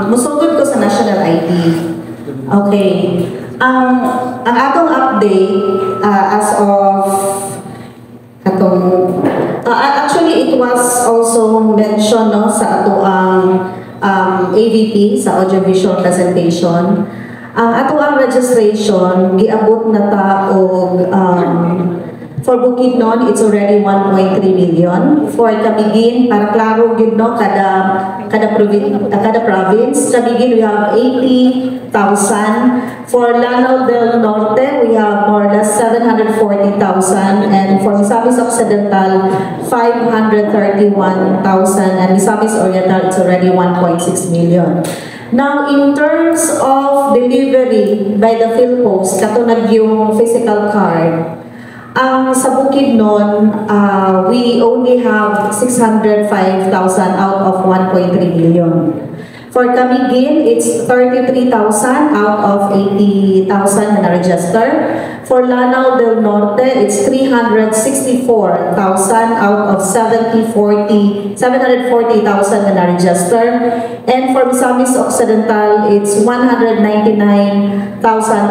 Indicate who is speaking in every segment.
Speaker 1: Musugod ko sa national ID. Okay. Ang atong update as of katong actually it was also mentioned, no, sa atoang AVP sa audiovisual presentation. Ang atoang registration, giabot na ta og for Bukidnon, it's already 1.3 million. For Camiguin, para klaro gyud, no, kada province, Camiguin, we have 80,000. For Lanao del Norte, we have more or less 740,000, and for Misamis Occidental, 531,000, and Misamis Oriental, it's already 1.6 million. Now, in terms of delivery by the PhilPost, kato yung physical card, ang sa Bukidnon, we only have 605,000 out of 1.3 million. For Camiguin, it's 33,000 out of 80,000 na na-register. For Lanao del Norte, it's 364,000 out of 740,000 na na-register. And for Misamis Occidental, it's 199,000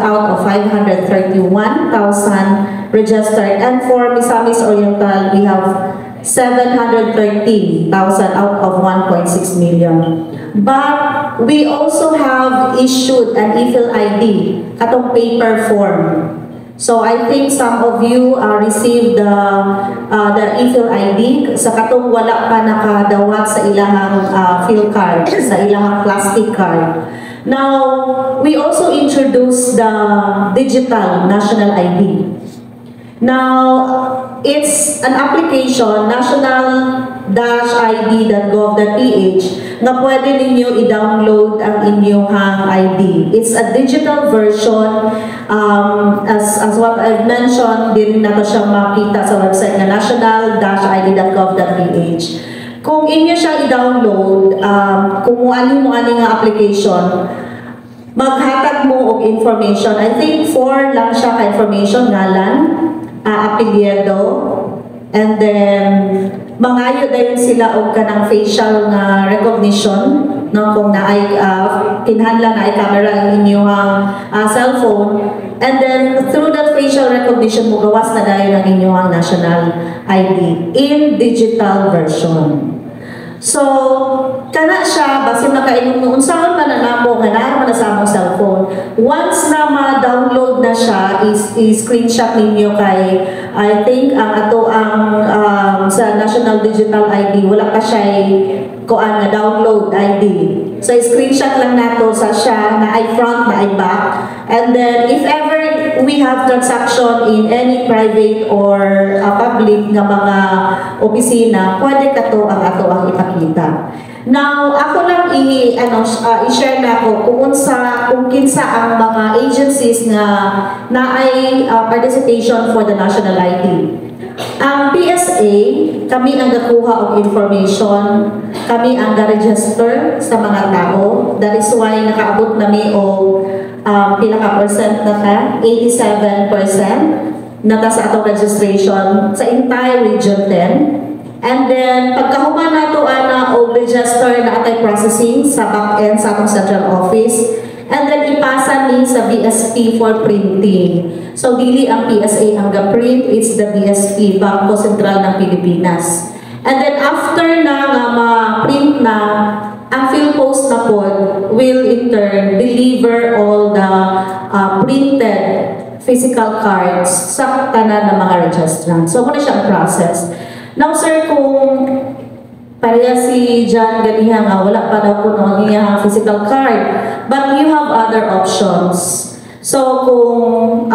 Speaker 1: out of 531,000 registered. And for Misamis Oriental, we have 713,000 out of 1.6 million. But we also have issued an e-Phil ID, katong paper form. So I think some of you received the e-Phil ID sa katong wala pa nakadawat sa ilahang Phil card, sa ilahang plastic card. Now, we also introduced the digital national ID. Now, it's an application, national-id.gov.ph, nga pwede ninyo i-download ang inyong ID. It's a digital version. As what I've mentioned, diri nato siya makita sa website nga national-id.gov.ph. Kung inyo siyang i-download, kung muani mo ani nga application, maghatag mo og information. I think four lang siya ka information: ngalan, apelyido, and then mangayo dayon sila og kanang facial nga recognition, no, kung naay kinahanglan naay camera ang inyong cellphone, and then through that facial recognition, mo gawas na dayon ang inyong national ID in digital version. So, kana siya, basin makaingon mo, unsaon man na namo nga naa man na sa among cellphone. Once na ma-download na siya, is i-screenshot ninyo kay I think ang ato ang sa National Digital ID, wala pa siya kuan nga download ID. So, screenshot lang nato sa siya na ay front na ay back. And then, if ever we have transaction in any private or public nga mga opisina, pwede kato ang ato ang ipakita. Now, ako lang i ano i-share na ko kung unsa, kung kinsa ang mga agencies nga naay participation for the national ID. Ang PSA, kami ang gakuha og information, kami ang ga-register sa mga tao. That is why nakaabot nami og pila ka percent na ka? 87% na ta sa atong registration sa entire Region 10. And then, pagkahuman nato ana og register, naa tay processing sa back-end sa atong central office. And then, ipasa ni sa BSP for printing. So, dili ang PSA ang ga-print, it's the BSP, Bangko Sentral ng Pilipinas. And then, after na nga ma-print na, ang PhilPost na pod will in turn deliver all the printed physical cards sa tanan ng mga registrant. So, mao na siyang process. Now, sir, kung pareha si John ganiha nga wala pa daw kuno ang iyang physical card, but you have other options. So, kung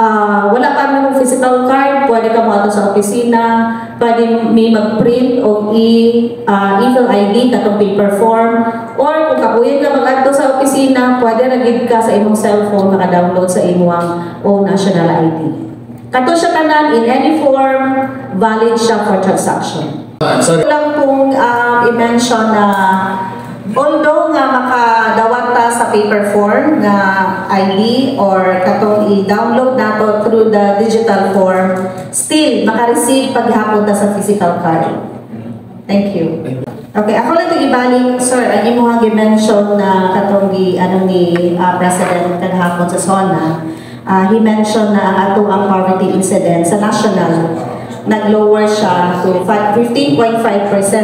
Speaker 1: wala pa mo physical card, pwede ka mo sa opisina, pwede may mag-print o e-Phil ID, katong paper form, or kung kapuyan ka mag-adto sa opisina, pwede ra gid ka sa imong cellphone maka-download sa imong own national ID. Kato siya tanan in any form, valid siya for transaction.
Speaker 2: Sorry.
Speaker 1: Lang kung i-mention na although nga makadawat ta sa paper form nga ID or katong i-download nato through the digital form, still maka-receive paghapon ta sa physical card. Thank you. Okay, ako lang ito ibalik, sir, ang imuhang gi-mention na katong gi, ano ni President kagahapon sa SONA, he mentioned na ang ato ang poverty incidence sa national, nag-lower siya to 15.5%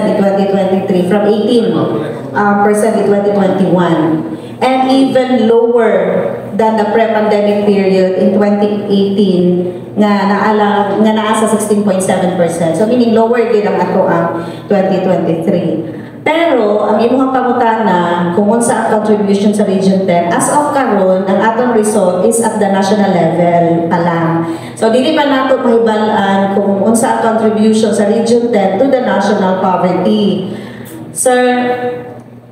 Speaker 1: in 2023 from 18% in 2021 and even lower than the pre-pandemic period in 2018 nga naala nga naa sa 16.7%. So meaning lower gyud ang ato ang 2023. Pero ang imong pangutana kung unsa ang contribution sa Region 10, as of karon ang atong result is at the national level pa lang. So dili pa nato mahibal-an kung unsa ang contribution sa Region 10 to the national poverty. Sir,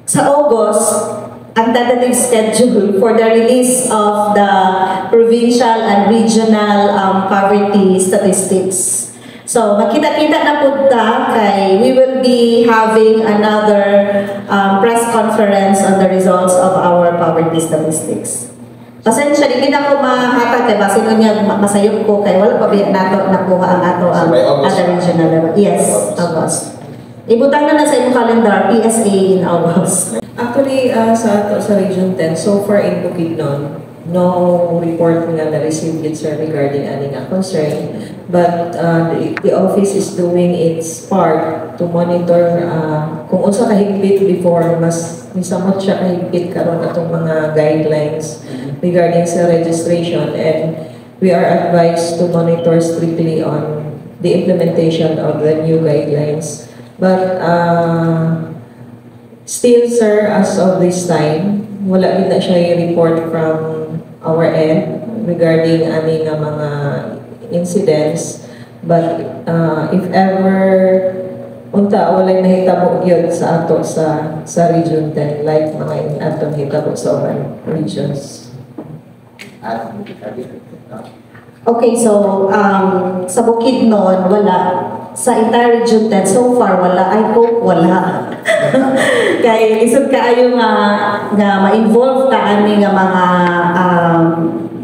Speaker 1: sa August, ang tentative schedule for the release of the provincial and regional poverty statistics. So, makita-kita na pud ta kay we will be having another press conference on the results of our poverty statistics. Pasensya, di na ko mahatag kay basin niya masayop ko kay wala pa biya nato nakuha ang ato ang
Speaker 2: So, by August
Speaker 1: at the
Speaker 2: pa?
Speaker 1: Regional level. Yes, August. Ibutang na na sa imong calendar, PSA in August.
Speaker 3: Actually, sa ato sa Region 10, so far in Bukidnon, no report nga na-receive yet, sir, regarding ani nga concern. But the office is doing its part to monitor kung unsa kahigpit before, mas misamot siya kahigpit karon atong mga guidelines regarding sa registration, and we are advised to monitor strictly on the implementation of the new guidelines. But still, sir, as of this time, wala gid na siya report from our end regarding ani nga mga incidents. But if ever unta walay nahitabo gyud sa ato sa Region 10 like mga atong hitabo sa uban regions.
Speaker 2: At
Speaker 1: Okay, so sa Bukidnon, wala. Sa entire Region 10, so far, wala. I hope wala. Kay lisod kaayo nga ma-involve ka ani nga mga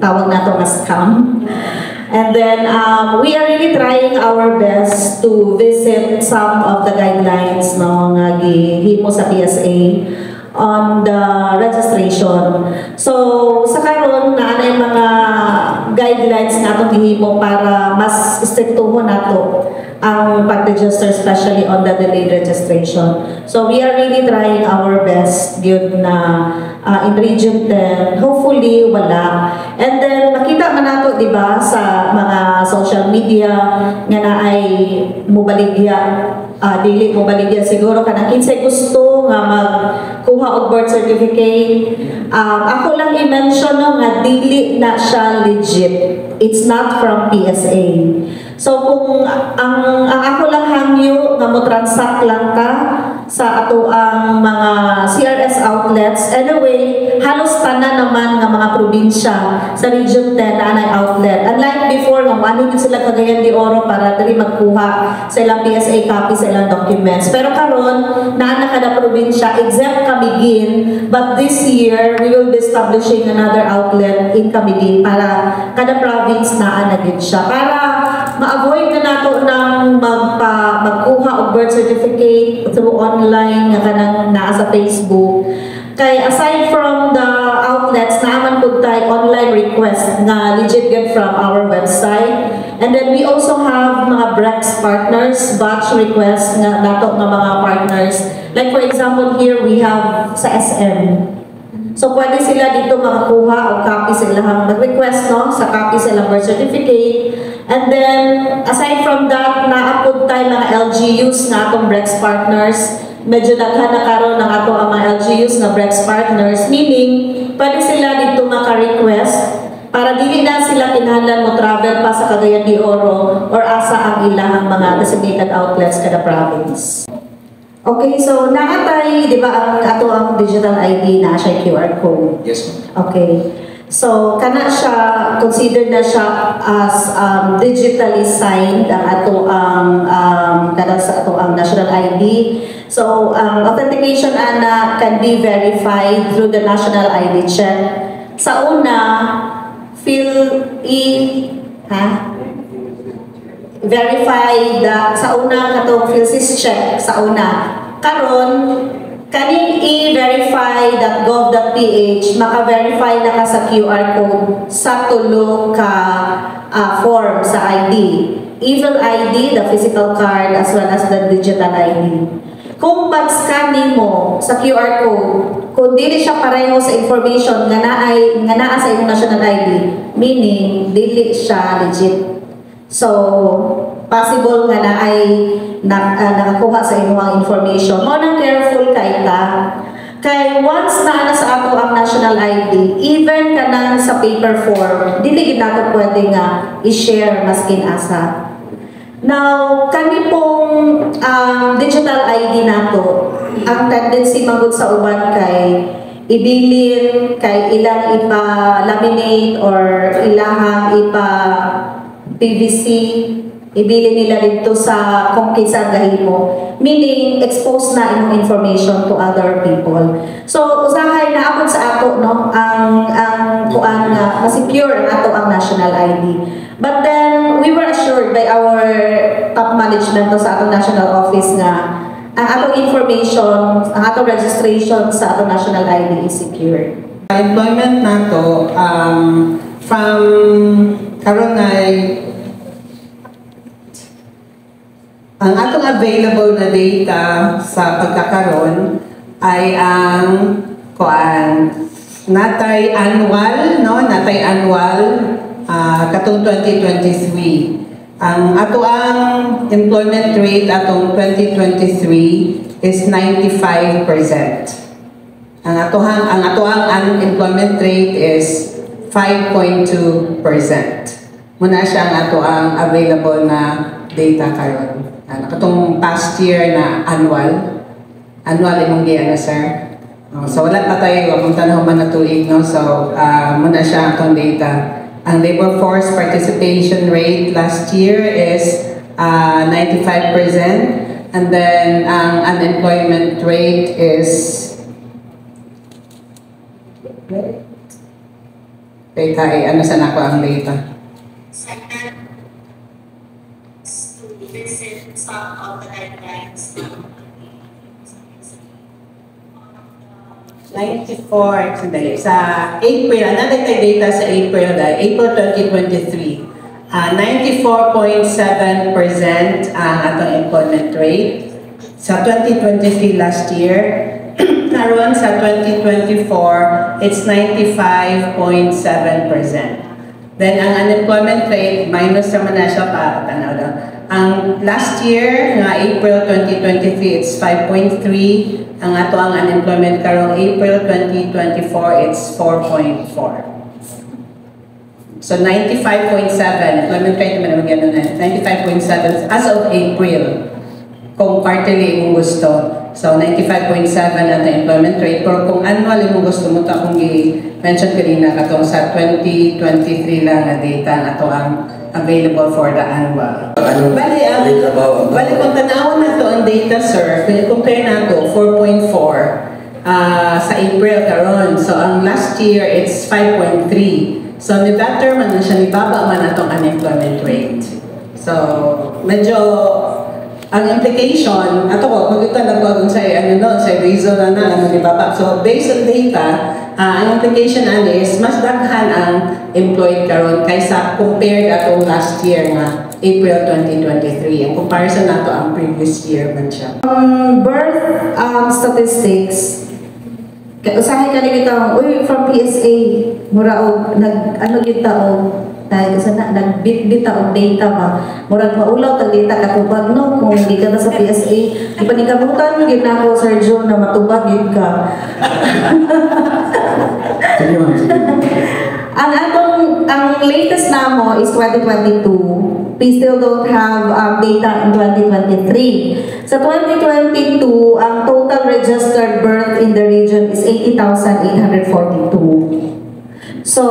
Speaker 1: tawag nato nga scam. And then we are really trying our best to visit some of the guidelines, no, nga gihimo sa PSA on the registration. So sa karon naa na yung mga guidelines nga atong gihimo para mas istriktuhon nato ang pag-register, especially on the delayed registration. So we are really trying our best gyud na in Region 10, hopefully wala. And then makita man nato, di ba, sa mga social media nga naay mubaligya, dili mobaligya siguro kanang kinsay gusto nga magkuha og birth certificate. Ako lang i-mention, no, nga dili na siya legit. It's not from PSA. So kung ang ako lang hangyo nga mo transact lang ka sa ato ang mga CRS outlets. Anyway, halos tanan naman nga mga probinsya sa Region 10 na anay outlet. Unlike before nga moanhi gid sila Cagayan de Oro para diri magkuha sa ilang PSA copy sa ilang documents. Pero karon naa na kada probinsya except Camiguin, but this year we will be establishing another outlet in Camiguin para kada province naa na gid siya para ma-avoid na nato ng magkuha og birth certificate through online nga kanang naa sa Facebook. Kay aside from the outlets, naa man pud tay online request nga legit get from our website. And then we also have mga BREX partners, batch request nga nato nga mga partners. Like for example, here we have sa SM. So pwede sila dito makakuha o copy sa ilang mag-request, no, sa copy sa ilang birth certificate. And then aside from that, naa pud tay mga LGUs nga atong BREX partners. Medyo daghan na karon ang ato ang mga LGUs nga BREX partners, meaning pwede sila dito maka-request para dili na sila kinahanglan mo travel pa sa Cagayan de Oro or asa ang ilang mga designated outlets kada province. Okay, so naa tay, di ba, ang ato ang digital ID na siya QR code?
Speaker 2: Yes, ma'am.
Speaker 1: Okay. So, kana siya, considered na siya as digitally signed ang ato ang kada sa ato ang national ID. So, ang authentication ana can be verified through the national ID check. Sa una, fill i ha verify the sa una katong PhilSys check sa una. Karon, kaning e-verify.gov.ph, maka-verify na ka sa QR code sa tulo ka form sa ID. Evil ID, the physical card, as well as the digital ID. Kung pag-scan nimo sa QR code, kung dili siya pareho sa information nga naa sa imong national ID, meaning dili siya legit. So, possible nga naay nakakuha sa imong information. Mao nang careful kay ta. Kay once na na sa ato ang national ID, even kanang sa paper form, dili gid nato pwede nga i-share maskin asa. Now, kani pong digital ID nato, ang tendency magud sa uban kay ibilin kay ilang ipa-laminate or ilahang ipa PVC, ibilin nila dito sa kung kinsa ang gahimo. Meaning, expose na imong information to other people. So, usahay na apod sa ato, no, ang kuan nga ma-secure ang ato ang national ID. But then, we were assured by our top management, no, sa atong national office nga ang atong information, ang atong registration sa atong national ID is secured.
Speaker 2: Employment nato from karon ay ang atong available na data sa pagkakaron ay ang kuan natay annual, no, natay annual katong 2023. Ang ato ang employment rate atong 2023 is 95%. Ang atoang unemployment rate is 5.2%. Muna siya ang ato ang available na data karon. Ano katong past year na annual. Annual imong giya na, sir. Oh, so wala pa tayo kung tanaw man na tuig, no. So muna siya ang atong data. Ang labor force participation rate last year is 95% and then ang unemployment rate is, wait. Wait, ay, ano sa nako ang data?
Speaker 4: Second, to visit some of the guidelines ng
Speaker 2: 94, sandali, sa April, another tayo data sa April, dahil April 2023, 94.7% ang atong employment rate. Sa 2023 last year, karon sa 2024, it's 95.7%. Then ang unemployment rate, minus naman na siya pa, tanaw daw. Ang last year, nga April 2023, it's 5.3. Ang ato ang unemployment karong April 2024, it's 4.4. So 95.7, employment rate naman naman ganun na, 95.7 as of April. Kung quarterly imong gusto. So 95.7 ang employment rate. Pero kung annual imong gusto mo, to akong gi-mention kanina katong sa 2023 lang na data ang ato ang available for the annual.
Speaker 5: Ano,
Speaker 2: Bali, ang,
Speaker 5: may trabaho ang
Speaker 2: bali kung tanawon na to ang data, sir, kung i-compare na to, 4.4 sa April karon. So, ang last year, it's 5.3. So, ni better man na siya, ni baba man atong unemployment rate. So, medyo, ang implication, ato ko, magkita na ko sa ano no, sa reason na na, ano ni baba. So, based on data, ang implication ani is mas daghan ang employed karon kaysa compared atong last year nga April 2023. Ang comparison nato ang previous year man siya.
Speaker 1: Birth statistics, kay usahay ka bitaw, uy, from PSA, mura og nag ano gyud ta og dahil sa na nagbitbit ta og data ba, murag maulaw tag data katubag, no, kung hindi ka na sa PSA. Di pa ni kabutan gyud nako, Sir Joe, na matubag gyud ka.
Speaker 5: Sige, ma'am, sige.
Speaker 1: Ang atong ang latest namo is 2022. We still don't have data in 2023. Sa 2022, ang total registered birth in the region is 80,842. So,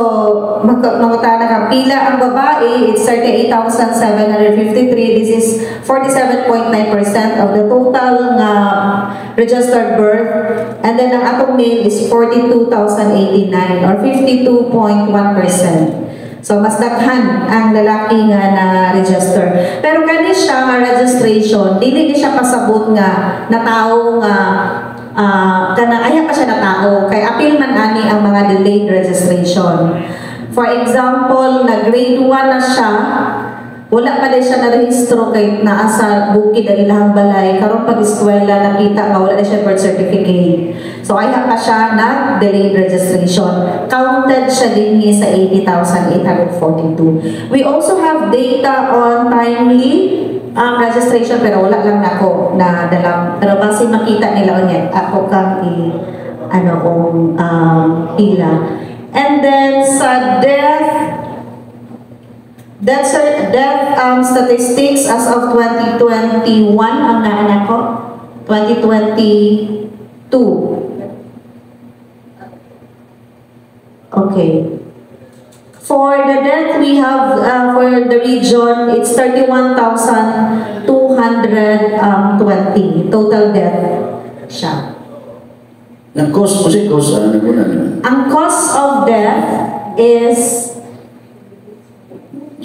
Speaker 1: mangutana ka, pila ang babae, it's 38,753. This is 47.9% of the total nga registered birth. And then, ang atong male is 42,089 or 52.1%. So mas daghan ang lalaki nga na register. Pero kani siya nga registration, dili ni siya pasabot nga na tao nga kanang ayha pa siya na tao kay apil man ani ang mga delayed registration. For example, na grade 1 na siya, wala pa din siya narehistro kay naa sa bukid ang ilahang balay. Karon pag eskwela, nakita nga wala na siya birth certificate. So ayha pa siya na delayed registration. Counted siya din sa 80,842. We also have data on timely registration, pero wala lang nako na dalang. Pero base makita nila unya ako kang i ano kung pila. And then sa death statistics as of 2021 ang naanak ko. 2022. Okay. For the death we have for the region, it's 31,220 total death siya.
Speaker 5: Ang cause, kasi cause, ano ko na?
Speaker 1: Ang cause of death is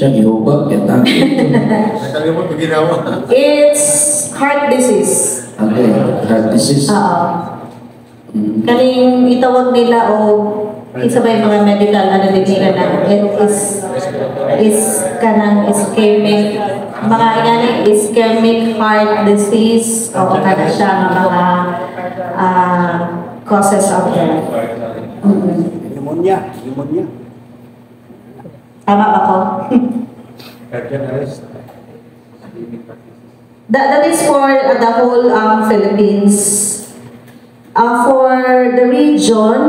Speaker 5: Siya, gihubag, yata.
Speaker 6: Nakalimot ko ginawa.
Speaker 1: It's heart disease.
Speaker 5: Okay, heart disease.
Speaker 1: Oo. Kaning itawag nila o isa ba yung mga medical ano din nila na it is kanang ischemic, mga ingani, ischemic heart disease o kana siya nga mga causes of death.
Speaker 7: Pneumonia, pneumonia.
Speaker 1: Tama ba ko?
Speaker 6: Cardiac arrest.
Speaker 1: That is for the whole Philippines. For the region,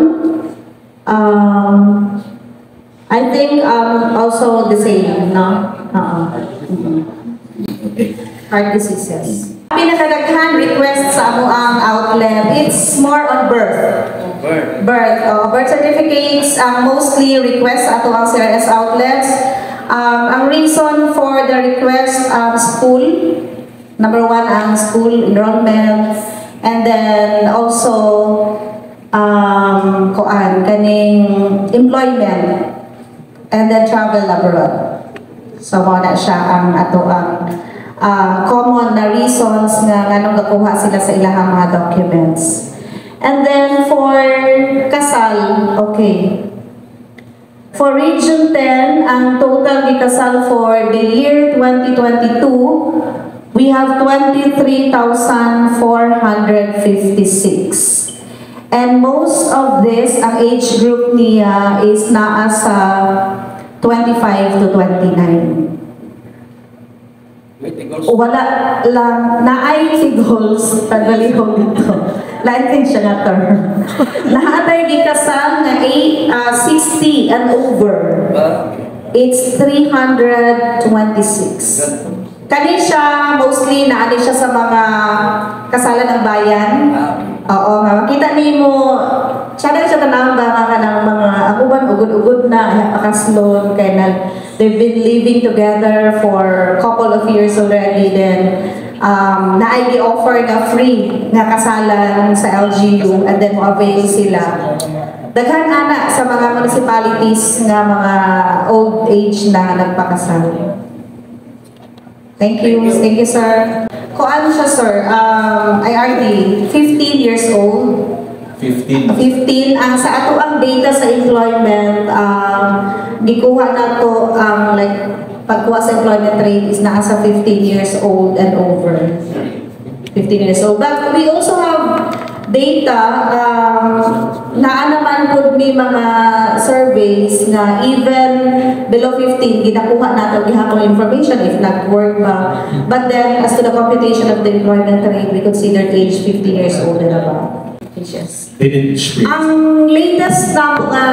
Speaker 1: I think also the same, no?
Speaker 5: Okay.
Speaker 1: Heart diseases. Pinakadaghan request sa amo ang outlet, it's more on birth.
Speaker 6: Birth.
Speaker 1: Birth. Birth certificates ang mostly request sa ato ang CRS outlets. Ang reason for the request, school. Number one, ang school enrollment. And then also, kuan, kaning employment. And then travel abroad. So, mao na siya ang ato ang common na reasons nga nganong gakuha sila sa ilahang mga documents. And then for kasal, okay. For Region 10, ang total gikasal for the year 2022, we have 23,456. And most of this, ang age group niya is naa sa 25 to 29.
Speaker 5: Wait, goals.
Speaker 1: Wala lang, naay tigols, tagalihog dito. Lain din siya nga term. Naatay gikasal nga 8, 60 and over. It's 326. Kani siya, mostly naani siya sa mga kasalan ng bayan. Oo nga, makita nimo siya na siya tanawon ba nga kanang mga ang uban ugod-ugod na pakaslon kay nag they've been living together for couple of years already, then naay gi-offer nga free nga kasalan sa LGU and then mo avail sila. Daghan ana sa mga municipalities nga mga old age na nagpakasal. Thank you. Thank you, sir. Kuan siya, sir, IRD, 15 years old.
Speaker 6: 15.
Speaker 1: 15. Ang sa ato ang data sa employment, gikuha na to ang like pagkuha sa employment rate is naa sa 15 years old and over. 15 years old. But we also have data, naa naman pud mi mga surveys nga even below 15, ginakuha nato gihapon information if nag-work ba. But then, as to the computation of the employment rate, we consider age 15 years old and above. Yes.
Speaker 6: Teenage.
Speaker 1: Ang latest na mga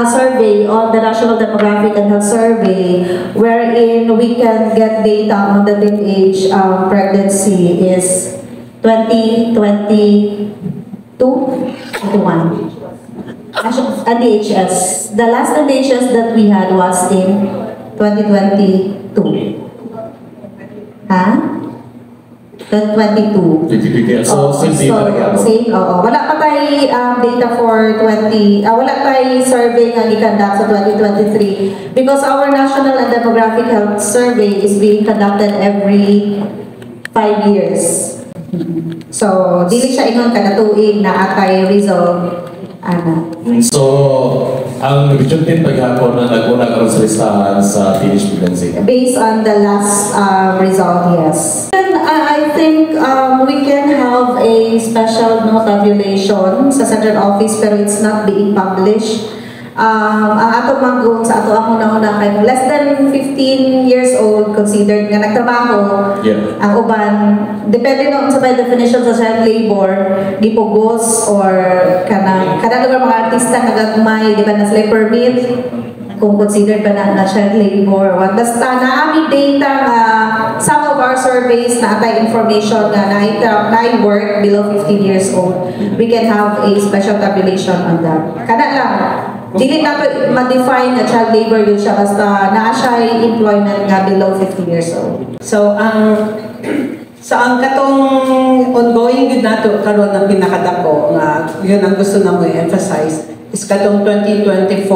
Speaker 1: survey on the National Demographic and Health Survey, wherein we can get data on the teenage pregnancy, is 2022, 21. NDHS. The last NDHS that we had was in 2022. Ha? 2022.
Speaker 6: 2022. So,
Speaker 1: Oo,
Speaker 6: same data
Speaker 1: so,
Speaker 6: na gyapon.
Speaker 1: Same, oo. Wala pa tayo tay data for 20, wala tay survey nga gi-conduct sa 2023 because our National and Demographic Health Survey is being conducted every 5 years. So, dili siya ingon kada tuig naa tay result ana.
Speaker 8: So, ang Region 10 paghapon na nag-una karon sa listahan sa teenage pregnancy.
Speaker 1: Based on the last result, yes. And I think we can have a special, no, tabulation sa central office, pero it's not being published. Ang ato manggong sa ato ang una-una kay kung less than 15 years old, considered nga nagtrabaho. Ang uban, depende no sa by definition sa child labor, gipugos or kanang kada lugar mga artista nga gagmay, di ba, na sila permit, kung considered ba na, na child labor or what. Basta naa mi data nga some of our surveys naa tay information nga na na work below 15 years old. We can have a special tabulation on that. Kana lang. Dili na to ma-define na child labor yun siya basta naa siya employment nga below 15 years old.
Speaker 2: So ang katong ongoing gud nato karon ang pinakadako nga yun ang gusto namo i-emphasize is katong 2024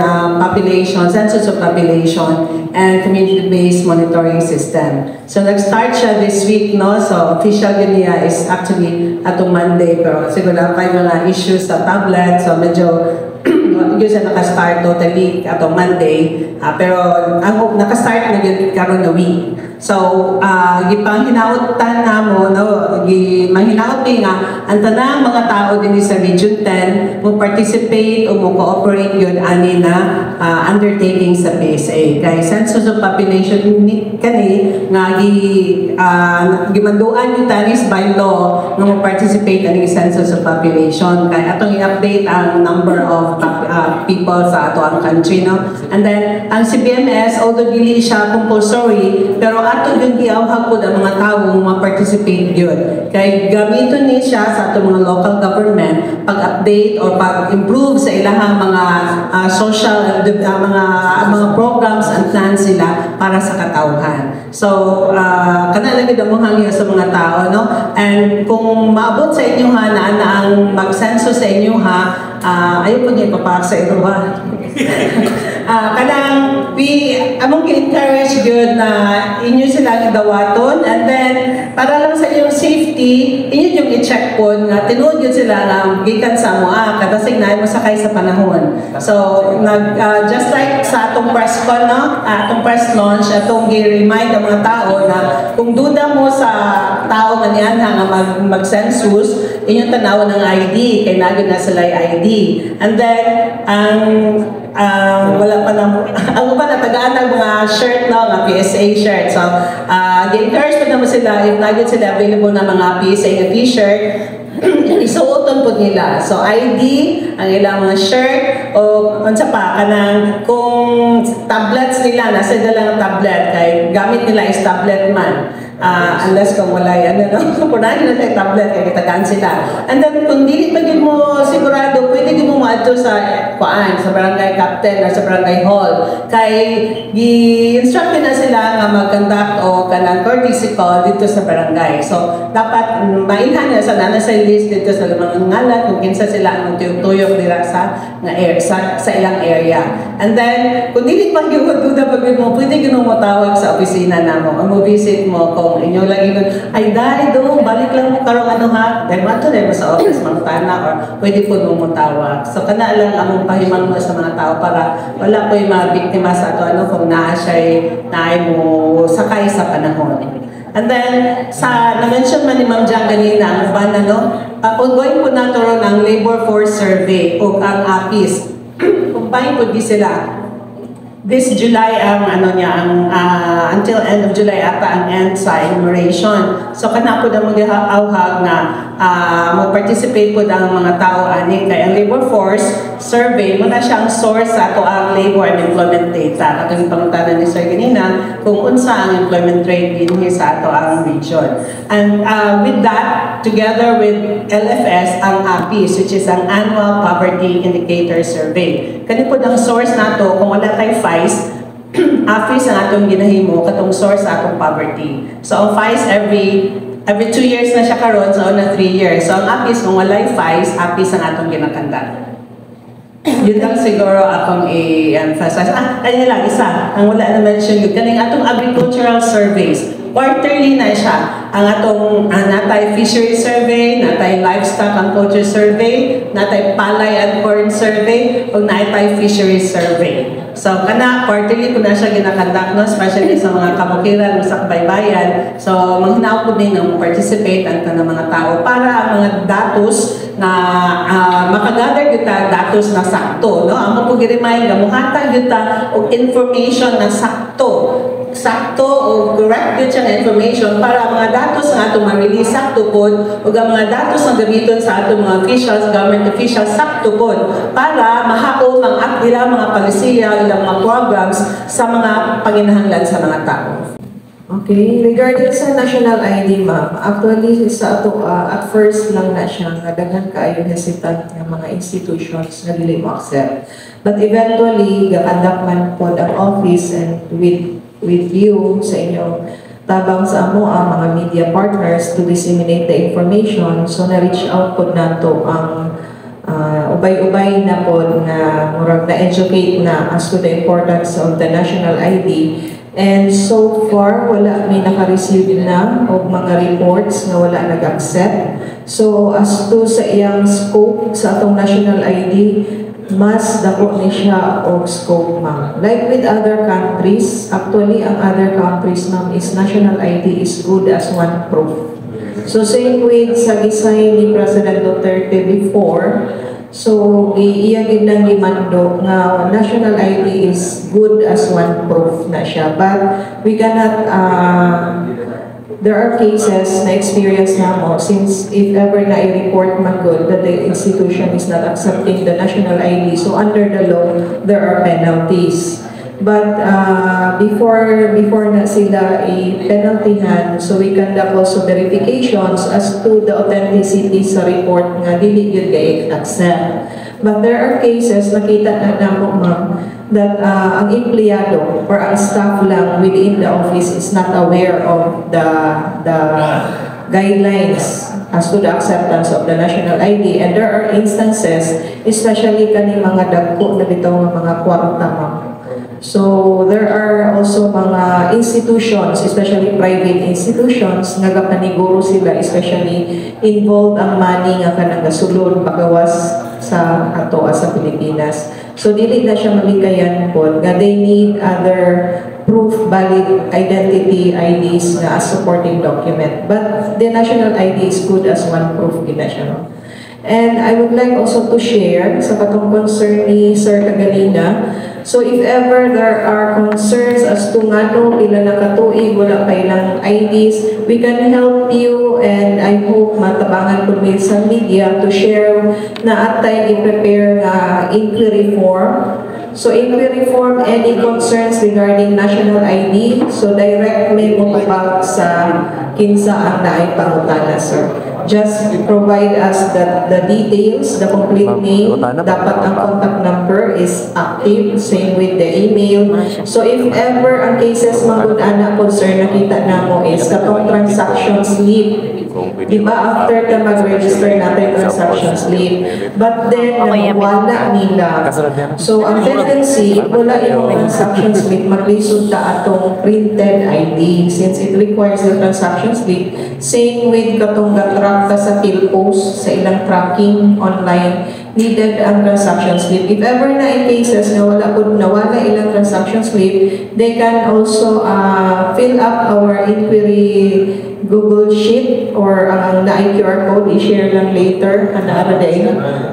Speaker 2: na population, census of population and community-based monitoring system. So nag-start siya this week, no? So official yun niya is actually atong Monday, pero siguro na may mga issues sa tablet, so medyo yun siya naka-start totally atong Monday. Pero ang naka-start na yun karon na week. So, gipanghinaotan namo, no, gi manghinaot mi nga ang tanang mga tao dinhi sa Region 10 mo participate o mo cooperate yun ani na undertaking sa PSA. Kay census of population ni kani nga gi gimanduan yung tanis by law nga mo participate ani census of population kay atong i-update ang number of people sa ato ang country, no. And then ang CBMS, although dili siya compulsory, pero ato yung giawhag pod ang mga tao nga ma-participate yun kay gamiton ni siya sa atong mga local government pag-update or pag-improve sa ilahang mga social and mga programs and plans nila para sa katawhan. So, kana lang gid among hangyo sa mga tao, no? And kung maabot sa inyo ha na, na ang mag-census sa inyo ha, ayaw po niya ipapak sa inyo ha. Kanang we among gi-encourage gyud na inyo silang dawaton, and then para lang sa inyong safety, inyo yung i-check po nga tinuod gyud sila nga gikan sa amoa kadasig na mo sakay sa panahon. So nag just like sa atong press con, no, atong press launch, atong gi-remind ang mga tao na kung duda mo sa tao nga nianha nga mag-census, inyong tanawon ang ID kay naa gyud na sila ID. And then ang wala pa na ang uban natagaan ng mga shirt, no, nga PSA shirt. So gi-encourage pa naman sila, if naa gyud sila available na mga PSA nga t-shirt, isuoton po nila. So ID, ang ilang mga shirt o unsa pa, kanang kung tablets nila, nasa dala ng tablet kay gamit nila is tablet man. Unless kung wala yan, ano, kung naa na tayo tablet, kay kitagaan sila. And then, kung dili pa gyud mo sigurado, pwede gyud mo moadto sa kuan, sa barangay captain or sa barangay hall. Kay gi-instruct na sila nga mag-conduct o kanang courtesy call dito sa barangay. So, dapat mailhan na sa nana sa list dito sa mga ngalan kung kinsa sila ang tuyok-tuyok dira sa nga area, sa ilang area. And then, kung dili pa gyud mo duda pag mo, pwede gyud mo tawag sa opisina namo o mo visit mo kung inyo lang ingon, "Ay dai do, balik lang mo karong ano ha." Dahil mo mo sa office mangtana or pwede po mo tawag. So kana lang among pahimangno sa mga tao para wala po yung mga biktima sa ato ano kung naa siya naay mo sakay sa panahon. And then, sa na-mention man ni Ma'am Jiang ganina, ang uban ano, ongoing po nato ron ang labor force survey o ang APIS. Combine po di sila. This July ang ano niya, ang until end of July ata ang end sa enumeration. So kana po na mag-awhag nga mo participate po ang mga tao ani kay ang labor force survey mo na siya ang source sa ato ang labor and employment data. Katong pangutana ni Sir ganina kung unsa ang employment rate dinhi sa ato ang region. And with that, together with LFS, ang APIS, which is ang Annual Poverty Indicator Survey. Kani po ang source nato kung wala tay FICE, APIS ang atong ginahimo katong source sa atong poverty. So ang FICE every Every 2 years na siya karon, so na 3 years. So ang APIS, kung walay FICE, APIS ang atong gina-conduct. Yun lang siguro akong i-emphasize. Ah, ayun lang, isa. Ang wala na mention yun. Kaning atong agricultural surveys. Quarterly na siya. Ang atong natay fishery survey, natay livestock and culture survey, natay palay and corn survey, ug natay fishery survey. So kana quarterly ko na siya gina-conduct, no, especially sa mga kabukiran sa kabaybayan. So manghinaw ko din ng participate ang tanang mga tao para ang mga datos na makagather kita datos na sakto, no? Amo po gi-remind nga muhatag gyud ta og information na sakto sakto o correct gyud siya nga information para ang mga datos nga atong ma-release sakto pod ug ang mga datos nga gamiton sa atong mga officials, government officials, sakto pod para mahaom ang ilang mga palisiya, ilang mga programs sa mga panginahanglan sa mga tao.
Speaker 3: Okay, regarding sa national ID, ma'am, actually sa ato at first lang na siya nga daghan kaayo hesitant nga mga institutions nga dili mo accept. But eventually, ga-conduct man pod ang office and with you sa inyong tabang sa amo ang mga media partners to disseminate the information. So na-reach out pod nato ang ubay-ubay na pod nga murag na-educate na as to the importance of the national ID. And so far, wala may naka-receive na og mga reports nga wala nag-accept. So as to sa iyang scope sa atong national ID, mas dako ni siya og scope, ma'am. Like with other countries, actually ang other countries, ma'am, is national ID is good as one proof. So same with sa gi-sign ni President Duterte before, so iya gid nang gimando nga national ID is good as one proof na siya. But we cannot there are cases na experience na mo since if ever na i-report man good that the institution is not accepting the national ID, so under the law, there are penalties. But before na sila i-penaltyhan, so we conduct also verifications as to the authenticity sa report nga dili gyud kay accept. But there are cases, nakita na namo, ma'am, that ang empleyado or ang staff lang within the office is not aware of the guidelines as to the acceptance of the national ID. And there are instances, especially kaning mga dagko na bitaw nga mga kwarta, ma'am. So there are also mga institutions, especially private institutions, nga gapaniguro sila, especially involved ang money nga kanang gasulod pagawas sa ato sa Pilipinas. So dili na siya malikayan pod nga they need other proof, valid identity IDs nga as supporting document. But the national ID is good as one proof gina siya, no? And I would like also to share sa katong concern ni Sir kaganina. So if ever there are concerns as to ngano pila na katuig wala pa ilang IDs, we can help you, and I hope matabangan po mi sa media to share na atay i-prepare nga inquiry form. So inquiry form, any concerns regarding national ID, so direct may mo tubag sa kinsa ang naay pangutana, sir. Just provide us the details, the complete name, dapat ang contact number is active, same with the email. So if ever ang cases man gud ana concern nakita namo is katong transaction slip. Di ba after ka mag-register natin transaction slip, but then wala nila. So ang tendency, if wala yung transaction slip, maglisod ta atong printed ID since it requires the transaction slip. Same with katong ga-track ta sa PhilPost sa ilang tracking online, needed ang transaction slip. If ever na in cases na wala po nawala ilang transaction slip, they can also fill up our inquiry Google Sheet or ang naay QR code, i-share lang later, ana ara day.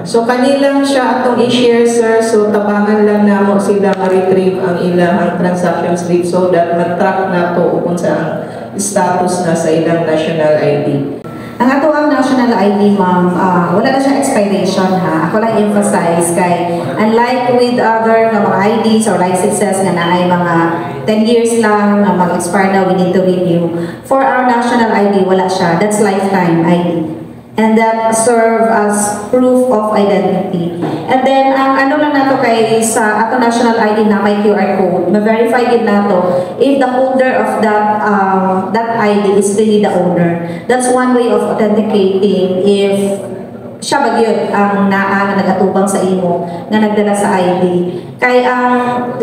Speaker 3: So kanilang siya atong i-share, sir, so tabangan lang namo sila ma-retrieve ang ilang transaction slip so that ma-track nato kung sa ang status na sa ilang national ID.
Speaker 1: Ang ato ang national ID, ma'am, wala na siya expiration ha. Ako lang emphasize kay unlike with other nga mga IDs or licenses nga naay mga 10 years lang nga mag-expire na, we need to renew. For our national ID, wala siya. That's lifetime ID. And that serve as proof of identity. And then, ang ano lang nato kay sa ato national ID na may QR code. Ma-verify gid nato if the holder of that ID is really the owner. That's one way of authenticating if siya ba gyud ang naa nga nagatubang sa imo nga nagdala sa ID. Kay ang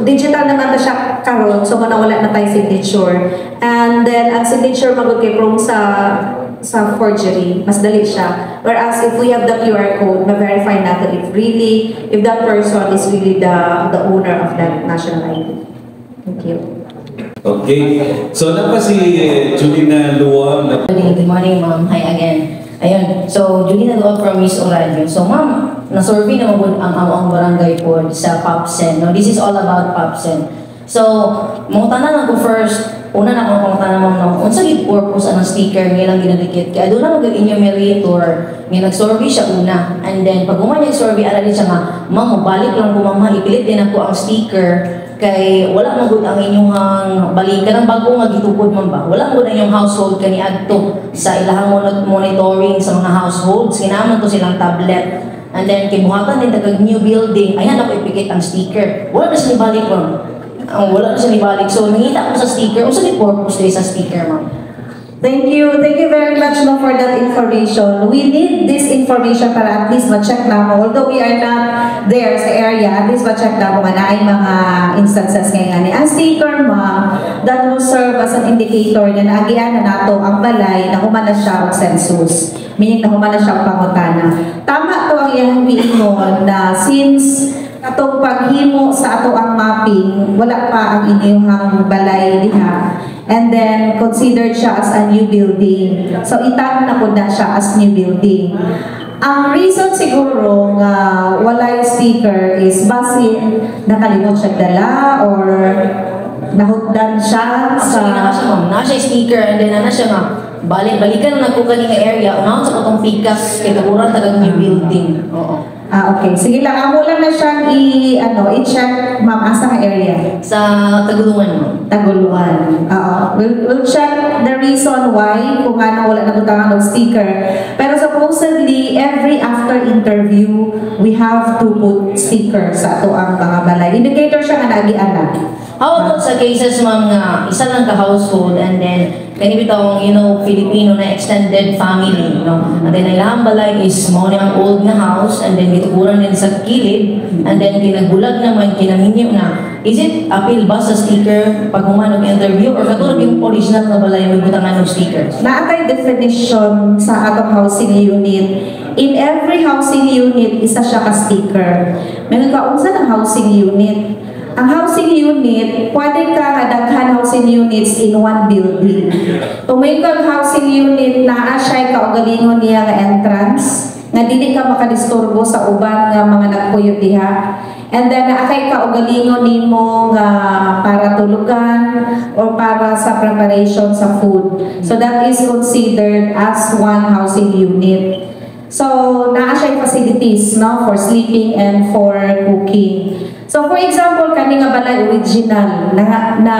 Speaker 1: digital naman ta siya karon, so muna wala na tayo signature. And then ang signature magud kay prone sa forgery, mas dali siya. Whereas if we have the QR code, ma-verify natin if that person is really the owner of that national ID. Thank you.
Speaker 8: Okay. So naa pa si Julina Luwang.
Speaker 9: Morning, good morning, ma'am. Hi again. Ayun, so Julina Luwang from Miss Oradio. So ma'am, na-survey na magud ang among barangay po sa POPCEN. No, this is all about POPCEN. So, mangutana lang ko first, una na akong pangutana, ma'am, no, unsa gid purpose anang sticker nga ilang ginadikit? Kay aduna man gyud enumerator nga nag-survey siya una. And then pag human niya survey, ara din siya nga, "Ma'am, mobalik lang ko, ma'am, ipilit din ako ang sticker kay wala man gud ang inyong balikan ng bago nga gitukod man ba, wala man gud ang inyong household kaniadto sa ilahang monitoring sa mga households, kinahanglan to silang tablet, and then kay buhatan din tagag new building, ayan ako ipikit ang sticker." Wala na siya nibalik, ma'am. Ang wala na siya nibalik. So nangita ko sa sticker, unsa ni purpose day sa sticker, ma'am?
Speaker 1: Thank you. Thank you very much, no, for that information. We need this information para at least ma-check na mo. Although we are not there sa area, at least ma-check na mo nga naay mga instances ngayon. Ani. Ang sticker, ma'am, that will serve as an indicator na naagian na nato ang balay na human na siya og census. Meaning na human na siya og pangutana. Tama to ang iyang giingon na since atong paghimo sa ato ang mapping, wala pa ang inyong balay diha. And then, considered siya as a new building. So, itag na po na siya as new building. Ang reason siguro nga walay sticker is basin nakalimot siya dala or nahutdan siya sa
Speaker 9: Actually, naa siya, ma'am. Naa siya sticker and then naa siya nga balik balikan na ko kani nga area unahon sa katong pikas kay tuguran tagang new building. Oo.
Speaker 1: Ah, okay. Sige lang, amo lang na siyang i ano, i-check, ma'am, asa nga area?
Speaker 9: Sa Taguluan, ma'am.
Speaker 1: Taguluan. Oo. We'll check the reason why kung ano wala na butangan og sticker. Pero supposedly, every after interview, we have to put sticker sa ato ang mga balay. Indicator siya nga naagian na.
Speaker 9: How about sa cases, ma'am, nga isa lang ka household and then kani bitawng Filipino na extended family, no? And then ang ilahang balay is mao ni ang old nga house and then gituguran din sa kilid and then kinagbulag naman, kinaminyo na. Is it appeal ba sa sticker pag human og interview or katulad yung original nga balay may butangan og sticker?
Speaker 1: Naa tay definition sa atong housing unit. In every housing unit, isa siya ka sticker. May kaunsa ng housing unit? Ang housing unit, pwede ka nga daghan housing units in one building. Kung may kang housing unit, naa siya kaugalingon niya nga entrance, nga dili ka makadisturbo sa uban nga mga nagpuyo diha. And then naa kay kaugalingon nimo nga para tulugan or para sa preparation sa food. So that is considered as one housing unit. So naa siya facilities, no, for sleeping and for cooking. So for example, kani nga balay original na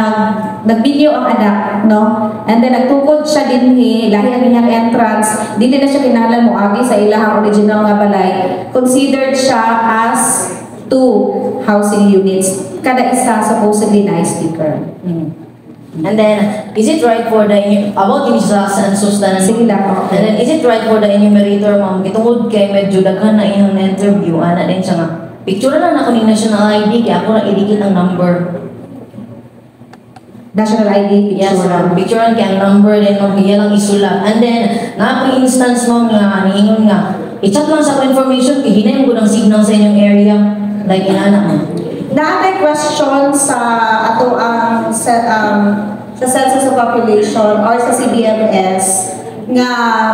Speaker 1: nagminyo ang anak, no? And then nagtukod siya dinhi, lahi ang iyang entrance, dili na siya kinahanglan mo agi sa ilahang original nga balay. Considered siya as two housing units. Kada isa supposedly na sticker.
Speaker 9: And then, is it right for the, about yung sa census na
Speaker 1: Sige lang, okay.
Speaker 9: And then, is it right for the enumerator, ma'am, gitungod kay medyo daghan na iyang na-interview, ana din siya nga, "Picture na lang ako ning national ID, kaya ako na idikit ang number."
Speaker 1: National ID,
Speaker 9: Yes,
Speaker 1: picture.
Speaker 9: Ma'am. Picture kay ang number, then ma'am, iya lang isulat. And then, naa po instance, ma'am, nga, niingon nga, "I-chat lang sa ako information, kay hinay mo ang signal sa inyong area." Like, inana, ma'am.
Speaker 1: Naa may question sa ato ang sa Census of Population or sa CBMS nga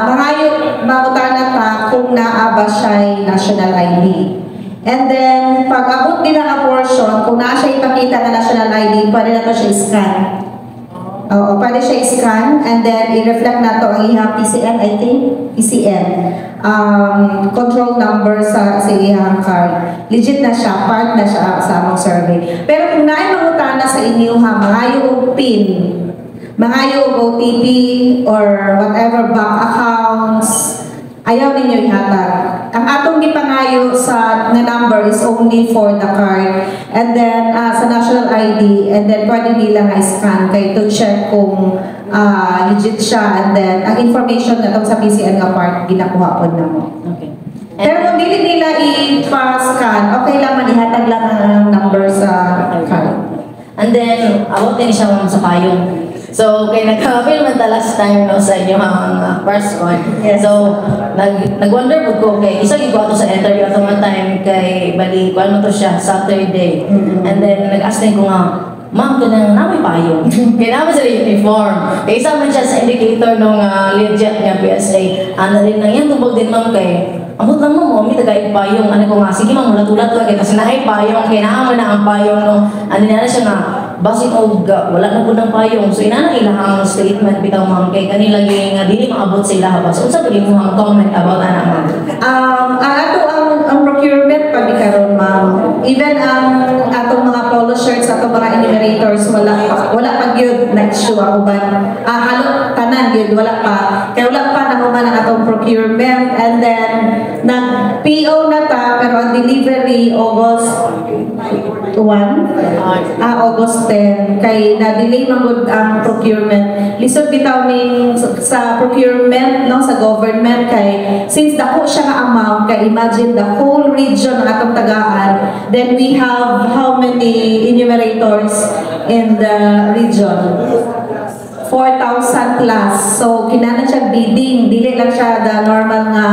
Speaker 1: mangayo mangutana ta kung naa ba siya national ID. And then pag abot nila nga portion, kung naa siya ipakita nga national ID, pwede na to siya i-scan. Oo, pwede siya i-scan and then i-reflect na to ang iyang PCN, I think, PCN. Control number sa iyang card. Legit na siya, part na siya sa among survey. Pero kung naay mangutana sa inyo ha, mangayo og PIN, mangayo og OTP or whatever bank accounts, ayaw ninyo ihatag. Ang atong gipangayo sa nga number is only for the card and then sa national ID, and then pwede nila nga scan kay to check kung legit siya, and then ang information na sa PCN nga part ginakuha pod namo. Pero kung dili nila i-pa-scan, okay lang man, ihatag lang ang number sa card.
Speaker 9: And then, about din siya, ma'am, sa payong. So, kay nagka-apil man ta last time, no, sa inyong press con. So, nag-wonder po ko kay isa gid ko ato sa interview ato man time kay bali kuan mo to siya Saturday. And then nag-ask din ko nga, "Ma'am, kanang naa moy payong?" Kay naa man sila uniform. Kay isa man siya sa indicator nung legit nga PSA. Ano rin nang yan tubog din, ma'am, kay amot lang mo, mi tagay payong. Ano ko nga, "Sige ma'am, ulat-ulat lang kay kasi naay payong," kay naa man na ang payong, no. Ano na siya nga basin og wala na pud ng payong. So ina na ilahang statement bitaw, ma'am, kay kanila gyud nga dili maabot sa ilaha ba. So unsa pa imong comment about ana, ma'am?
Speaker 1: Ang ato ang procurement pa ni karon, ma'am. Even ang atong mga polo shirts, atong mga enumerators, wala pa gyud na issue ang uban. Halot tanan gyud wala pa. Kay wala pa nahuman ang atong procurement, and then nag PO na ta pero ang delivery August 1, August 10, kay na-delay man gud ang procurement. Lisod bitaw ning sa procurement, no, sa government, kay since dako siya nga amount, kay imagine the whole region ang atong tagaan, then we have how many enumerators in the region? 4,000 plus. So, kinahanglan siya bidding. Dili lang siya the normal nga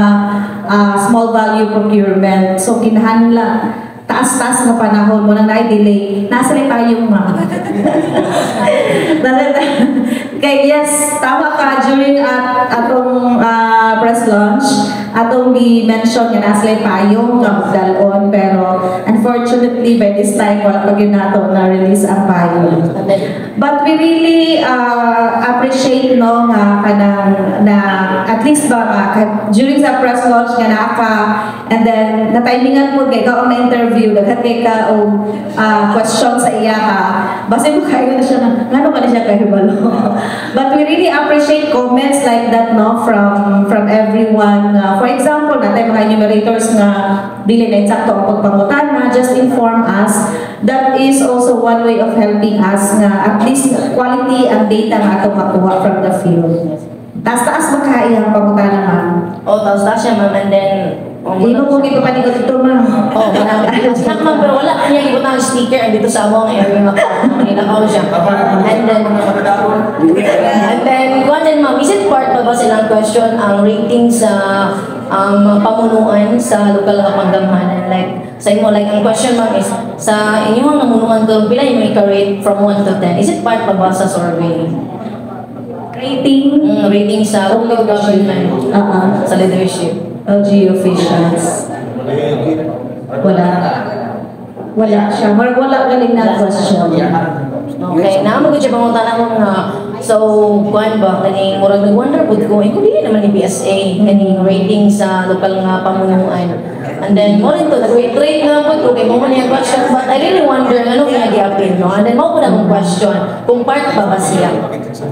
Speaker 1: small value procurement. So, kinahanglan taas-taas nga panahon mao nang na delay. Nasa rin tayong ma. Kay yes, tama ka, during at atong press launch, atong gi-mention nga nasa payong nga magdalon, pero unfortunately by this time wala pa gyud nato na release ang payong. But we really appreciate, no, nga kanang na at least ba nga during sa press launch nga naa ka, and then na-timingan mo kay ikaw ang na-interview, daghan kay ka og question sa iyaha, basin mo kayo na siya na ngano ka na siya kahibalo. But we really appreciate comments like that, no, from everyone. For example, natay mga enumerators nga dili na eksakto ang pagpangutana, just inform us. That is also one way of helping us nga at least quality ang data nga atong makuha from the field. Taas-taas ba kaya ang pangutana, ma'am?
Speaker 9: Oh, tapos taas siya, ma'am, and then
Speaker 1: Hindi mo ipapanikot ito, ma'am.
Speaker 9: Oh, wala. Snack, ma'am, pero wala niya ibutang speaker dito sa among area nga nilakaw siya. And then, kuan din, ma'am, is it part pa ba silang question ang rating sa pamunuan sa lokal nga panggamhanan? Like, sa imo, like, ang question, ma'am, is, sa inyong namunuan ko, pila yung i-rate from 1 to 10? Is it part pa ba sa survey?
Speaker 1: Rating?
Speaker 9: Rating sa local government, sa leadership.
Speaker 1: LGU officials. Wala. Wala siya. Marag wala galing na question.
Speaker 9: Okay, naa mo gud siya pangutana mo nga, so kuan ba, kaning murag nag-wonder pud ko eh, kung dili naman ni PSA kaning rating sa lokal nga pamunuan. And then mo rin to nag-rate rate na lang pud ko kay mo man yung question, but I really wonder ano nga gi-appeal, no. And then mao pud akong question kung part pa ba siya.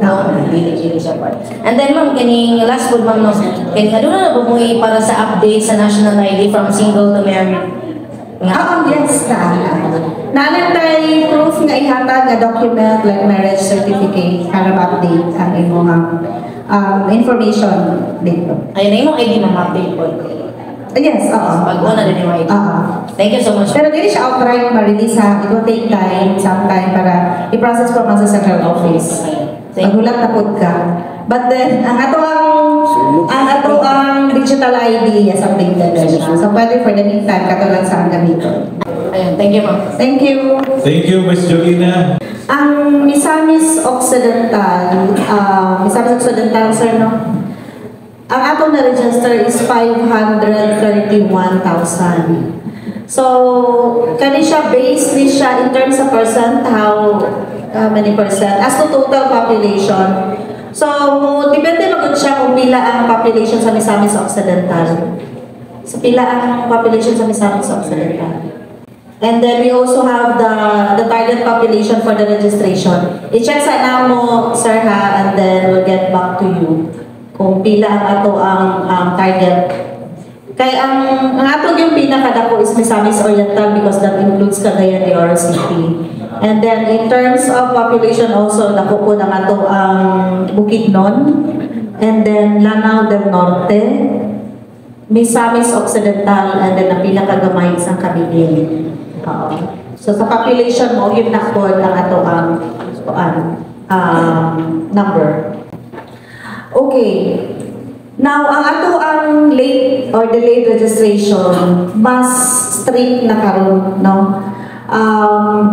Speaker 9: No, dili dili siya part. And then ma'am, kaning last pud, ma'am, no, kaning aduna na ba mo para sa update sa national ID from single to married? Nga.
Speaker 1: Ah, yes, naa. Naa lang tay proof nga ihatag nga document like marriage certificate para ma-update ang imong information dito.
Speaker 9: Ayun na imong ID, ma'am, update po.
Speaker 1: Yes, oo.
Speaker 9: Pag una din yung ID.
Speaker 1: Oo.
Speaker 9: Thank you so much.
Speaker 1: Pero dili siya outright ma-release ha. It will take time, some time para i-process pa man sa central office.
Speaker 9: Thank you.
Speaker 1: Maghulat na pud ka. But then, ang ato ang digital ID, yes, updated na siya. So, pwede for the meantime, kato lang sa ang gamiton.
Speaker 9: Ayun, thank you, ma'am.
Speaker 1: Thank you.
Speaker 8: Thank you, Ms. Jolina.
Speaker 1: Ang Misamis Occidental, Misamis Occidental, sir, no? Ang atong na-register is 531,000. So, kani siya, based ni siya in terms of percent, how many percent? As to total population. So, depende magud siya kung pila ang population sa Misamis Occidental. So, pila ang population sa Misamis Occidental. And then we also have the target population for the registration. I-check sa namo, sir, ha, and then we'll get back to you kung pila ang ato ang target. Kay ang ato yung pinakadako is Misamis Oriental because that includes Cagayan de Oro City. And then in terms of population also, dako po ang ato ang Bukidnon and then Lanao del Norte, Misamis Occidental, and then ang pinakagamay is ang Camiguin. Oo. So sa population mo, yun na po ang ato ang kuan, number. Okay. Now, ang ato ang late or delayed registration, mas strict na karon, no?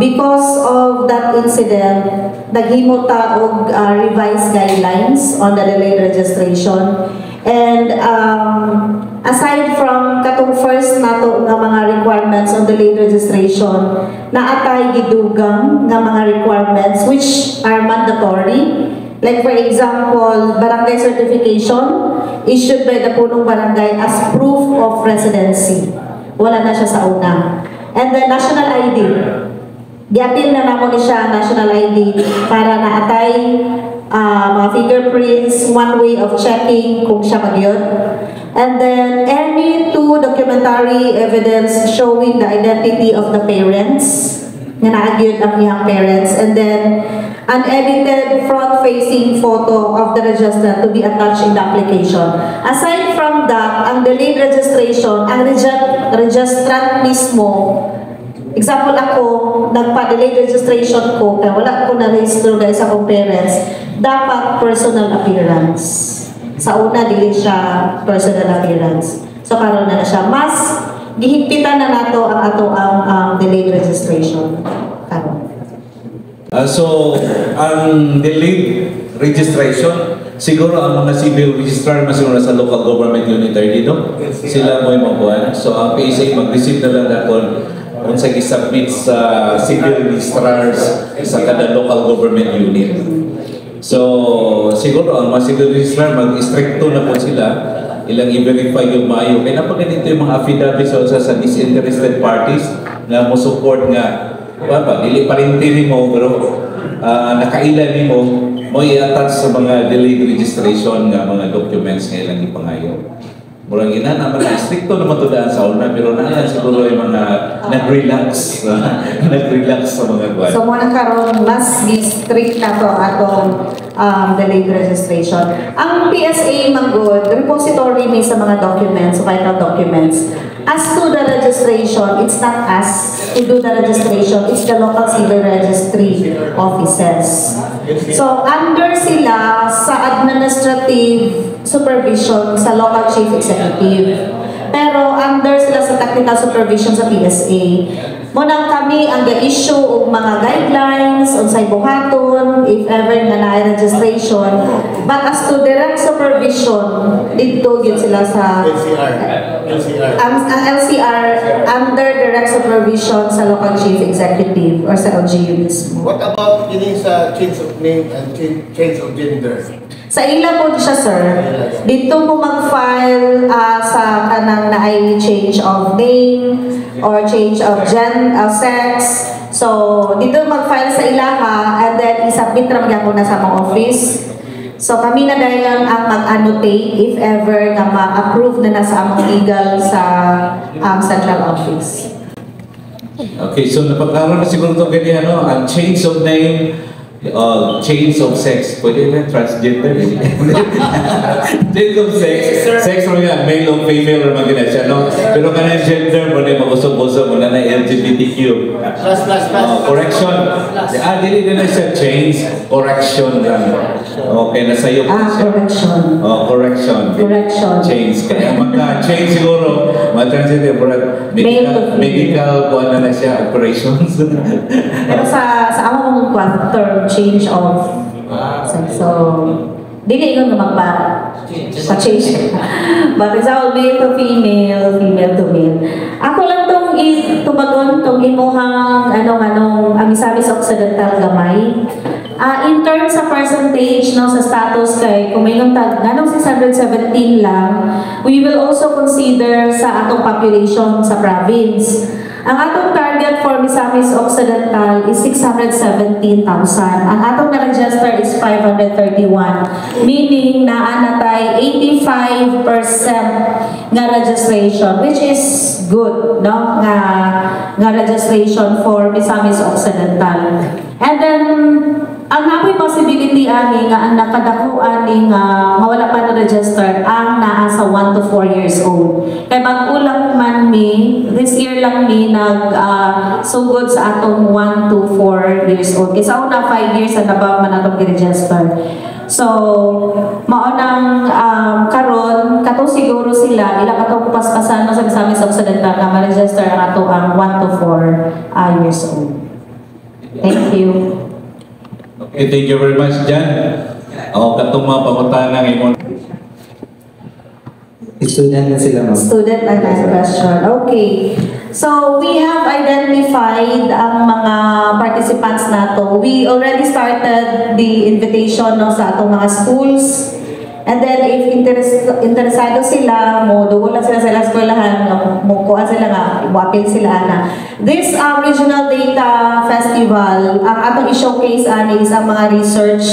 Speaker 1: Because of that incident, naghimo ta og revised guidelines on the delayed registration. And aside from katong first nato nga mga requirements on delayed registration, naatay gidugang nga mga requirements which are mandatory. Like for example, barangay certification issued by the punong barangay as proof of residency. Wala na siya sa una. And then national ID. Giapil na namo ni siya ang national ID para naatay mga fingerprints, one way of checking kung siya magyod. And then any two documentary evidence showing the identity of the parents, nga naagyod ang iyang parents. And then an edited front-facing photo of the registrant to be attached in the application. Aside from that, ang delayed registration, ang registrant mismo. Example ako, nagpa-delayed registration ko, kaya wala ko na-register guys sa akong parents, dapat personal appearance. Sa una, dili siya personal appearance. So, karon na na siya. Mas gihigpitan na nato ang ato ang delayed registration. Karon.
Speaker 8: So, ang delayed registration, siguro ang mga civil registrar mas siguro sa local government unit 30, no? Sila mo yung mabuhan. So, ang PSA mag-receive na lang na kung unsa gi-submit sa civil registrars sa kada local government unit. So, siguro ang mga civil registrar mag-stricto na po sila, ilang i-verify yung maayo. Kaya napaganito yung mga affidavits sa disinterested parties na mo support nga ba ba dili parente nimo pero nakaila nimo mo i-attach sa mga delayed registration nga mga documents nga ilang ipangayo. Murang ina naman na stricto naman to daan sa una, pero naa siguro yung mga nag-relax sa mga kwan.
Speaker 1: So mo na karon mas strict na to atong delayed registration. Ang PSA manggod, repository may sa mga documents, vital documents. As to the registration, it's not us to do the registration, it's the local civil registry offices. So under sila sa administrative supervision sa local chief executive. Pero under sila sa technical supervision sa PSA. Mo nang kami ang ga-issue og mga guidelines unsay buhaton if ever nga naay registration. But as to direct supervision, didto gyud sila sa
Speaker 6: LCR. LCR.
Speaker 1: Ang LCR under direct supervision sa local chief executive or sa LGU mismo.
Speaker 6: What about kini sa change of name and change of gender?
Speaker 1: Sa ila po siya, sir. Dito mo mag-file sa kanang naay change of name or change of sex. So, dito mag-file sa ilaha and then i-submit ra gyapon na sa among office. So, kami na dayon ang mag-annotate if ever nga ma-approve na na sa among legal sa central office.
Speaker 8: Okay, so napagkaroon na siguro itong ganyan, no? Ang change of name, change of sex. Pwede na transgender, eh. Change of sex. Sex mo yan, male or female or mga ganyan siya, no? Pero kanang gender mo na mag-usog-usog mo na na LGBTQ.
Speaker 6: Plus, plus, plus.
Speaker 8: Oh, correction. Ah, dili din na siya change, correction lang. Okay, nasa iyo po
Speaker 1: Ah,
Speaker 8: siya.
Speaker 1: Correction.
Speaker 8: Oh, correction.
Speaker 1: Correction.
Speaker 8: Change. Kaya magka-change siguro, ma-transgender, pero
Speaker 1: Male
Speaker 8: medical,
Speaker 1: to female.
Speaker 8: Medical, kuha na na siya, operations.
Speaker 1: Pero sa among kwan term, change of sex. So dili ingon nga magpa pa change. But example, male to female, female to male. Ako lang tong tubagon tong imuhang anong anong ang Misamis Occidental gamay. In terms sa percentage, no, sa status, kay kung may tag nganong 617 lang, we will also consider sa atong population sa province. Ang atong target for Misamis Occidental is 617,000. Ang atong na-register is 531. Meaning, naa na tay 85% nga registration, which is good, no? Nga registration for Misamis Occidental. And then, ang napoy possibility ani nga ang nakadako ani nga wala pa na-register ang naa sa 1 to 4 years old. Kay bag-o lang man mi, this year lang mi nag sugod sa atong 1 to 4 years old. Kay sa una, 5 years and above man atong gi-register. So, mao nang karon kato siguro sila ila katong paspasan no sa Misamis Occidental nga ma-register ang ato ang 1 to 4 years old. Thank you.
Speaker 8: Okay, thank you very much, Jan. O, katong mga pangutana ng imong
Speaker 10: Student na sila, ma'am.
Speaker 1: Student na last question. Okay. So, we have identified ang mga participants nato. We already started the invitation, no, sa atong mga schools. And then, if interesado sila, mo duol lang sila sa ilang eskwelahan, nga mo kuha sila nga, mo-appeal sila ana. This Regional Data Festival, ang atong i-showcase ani is ang mga research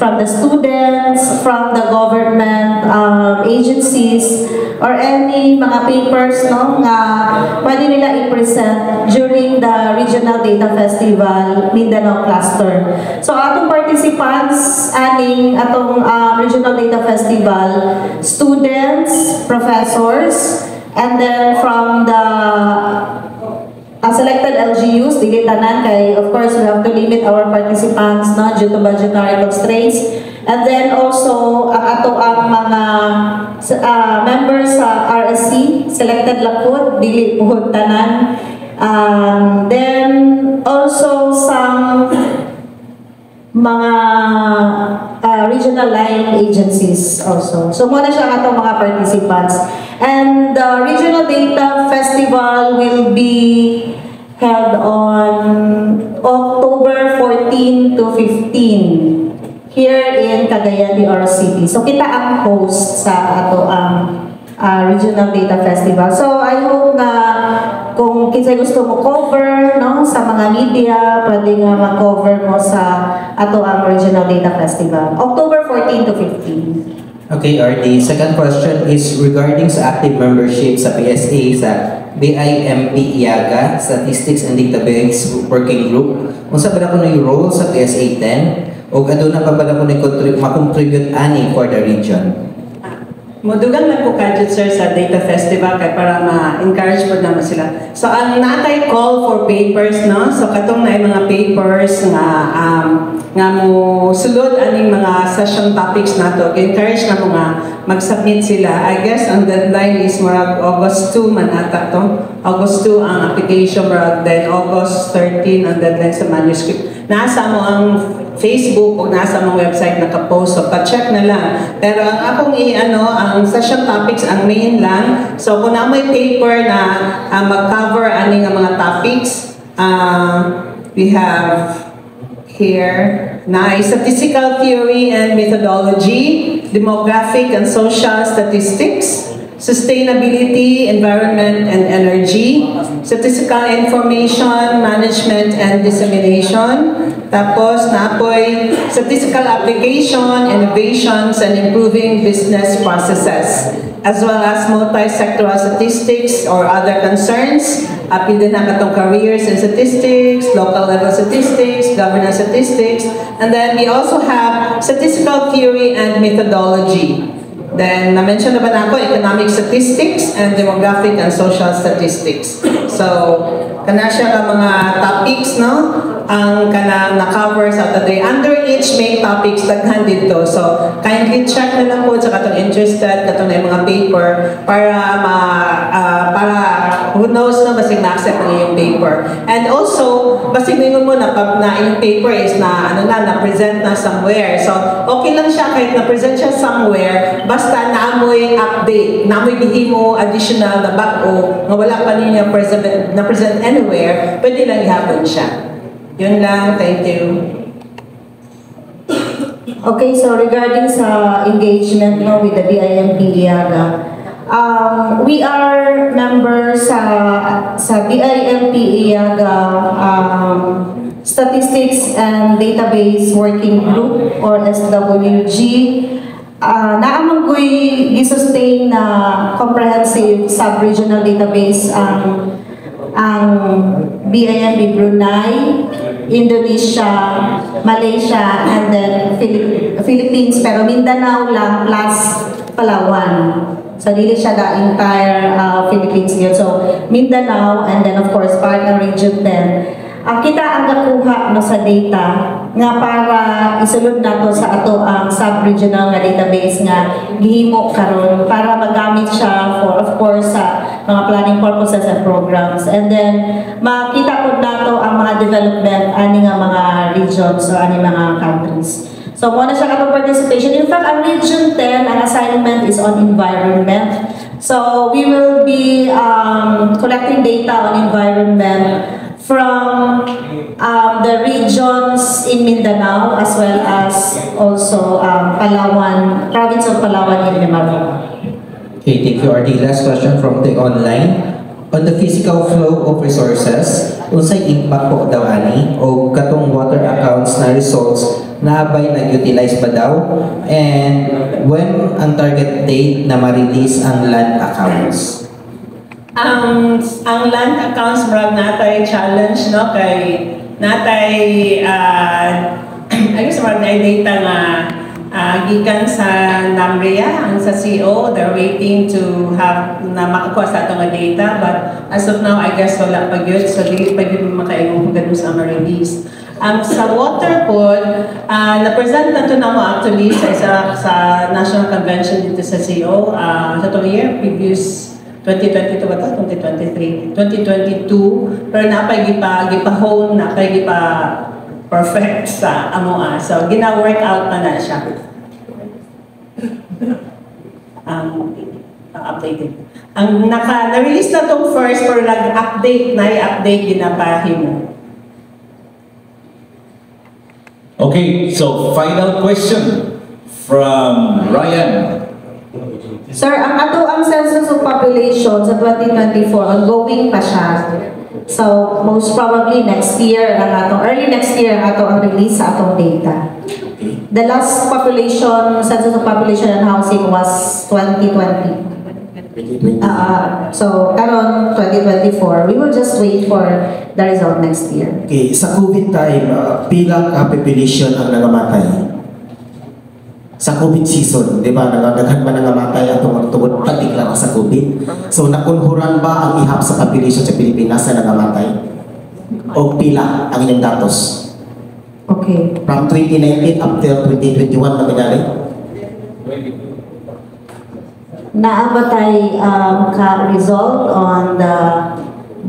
Speaker 1: from the students, from the government agencies, or any mga papers, no, nga pwede nila i-present during the Regional Data Festival Mindanao Cluster. So atong participants aning atong Regional Data Festival, students, professors, and then from the selected LGUs, dili tanan kay of course we have to limit our participants, no, due to budgetary constraints. And then also ang ato ang mga members sa RSC, selected lang po, dili po tanan. Then also some mga regional line agencies also. So mao na siya ang atong mga participants. And the Regional Data Festival will be held on October 14 to 15 here in Cagayan de Oro City. So kita ang host sa ato ang Regional Data Festival. So I hope nga kung kinsay gusto mo cover, no, sa mga media, pwede nga ma-cover mo sa ato ang Regional Data Festival. October 14 to 15.
Speaker 10: Okay, RD. Second question is regarding sa active membership sa PSA sa BIMP IAGA, Statistics and Database Working Group. Unsa ba na kuno yung role sa PSA 10? O aduna pa ba na kuno ma-contribute ani for the region?
Speaker 2: Modugang lang ko kadjut, sir, sa data festival kay para ma-encourage po naman sila. So ang natay call for papers, no? So katong na mga papers nga mo sulod aning mga session topics nato, encourage na mo nga mag-submit sila. I guess ang deadline is murag August 2 man ata to. August 2 ang application murag, then August 13 ang deadline sa manuscript. Nasa mo ang Facebook o nasa mga website naka-post. So, pa-check na lang. Pero ang akong i-ano, ang session topics, ang main lang. So, kung na may paper na mag-cover ani nga mga topics, we have here na statistical theory and methodology, demographic and social statistics, sustainability, environment and energy, statistical information, management and dissemination, tapos napoy statistical application, innovations, and improving business processes, as well as multi-sectoral statistics or other concerns. Apil din na katong careers in statistics, local level statistics, governance statistics, and then we also have statistical theory and methodology. Then, na-mention na ba na ako, economic statistics and demographic and social statistics. So, kana siya ka mga topics, no? Ang kanang na-cover sa today. Under each main topics, daghan dito. So, kindly check na lang po sa katong interested, katong na yung mga paper, para who knows, no, basig na-accept ang iyong paper. And also, basig mingon mo na iyong paper is na, ano na, na-present na somewhere. So, okay lang siya kahit na-present siya somewhere, basta naamoy update, naamoy gihimo additional na bag-o, nga wala pa niya na-present anywhere, pwede lang ihapon siya. Yun lang, thank you.
Speaker 1: Okay, so regarding sa engagement, no, with the BIMP IAGA, We are members sa BIMP IAGA Statistics and Database Working Group or SWG. Naa man ko'y gisustain na comprehensive sub-regional database ang BIMP Brunei, Indonesia, Malaysia, and then Philippines, pero Mindanao lang plus Palawan. So, dili siya the entire Philippines yun. So, Mindanao, and then of course, part ng Region 10. Kita ang nakuha, no, sa data nga para isulod nato sa ato ang sub-regional nga database nga gihimo karon para magamit siya for, of course, sa mga planning purposes and programs, and then makita pud nato ang mga development ani nga mga regions or ani mga countries. So mo na siya katong participation. In fact, ang Region 10, ang assignment is on environment. So we will be collecting data on environment from the regions in Mindanao as well as also Palawan, province of Palawan in Mimaropa.
Speaker 10: Okay, thank you, RD. Last question from the online. On the physical flow of resources, unsay impact po daw ani o katong water accounts na results na ba'y nag-utilize ba daw? And when ang target date na ma-release ang land accounts?
Speaker 2: Ang land accounts, murag natay challenge, no, kay natay I guess murag na data nga gikan sa NAMRIA, ang sa CO, they're waiting to have na makakuha sa atong nga data, but as of now, I guess wala pa gyud, so dili pa gyud makaingon kung ganun sa ma-release. Sa water po, na-present na to na mo actually sa isa sa National Convention dito sa CO sa itong year, previous 2022 ba to? 2023? 2022. Pero napay gipa-hone, napay gipa perfect sa amoa. So, gina-work out pa na siya. Updated. Ang na-release na tong first pero nag-update na, i-update ginapahimo.
Speaker 8: Okay, so final question from Ryan.
Speaker 1: Sir, ang ato ang census of population sa 2024, ongoing pa siya. So, most probably next year, ang atong, early next year, ang ato ang release sa atong data. The last population, census of population and housing was 2020.
Speaker 11: 2020.
Speaker 1: So, karon 2024, we will just wait for the result next year.
Speaker 11: Okay, sa COVID time, pila ka population ang nangamatay? Sa COVID season, di ba? Daghan man nangamatay atong tungod pagdeklara sa COVID. So, nakunhuran ba ang ihap sa population sa Pilipinas sa nangamatay? O pila ang inyong datos?
Speaker 1: Okay.
Speaker 11: From 2019 up till 2021, matingali?
Speaker 1: Naa ba tay ka result on the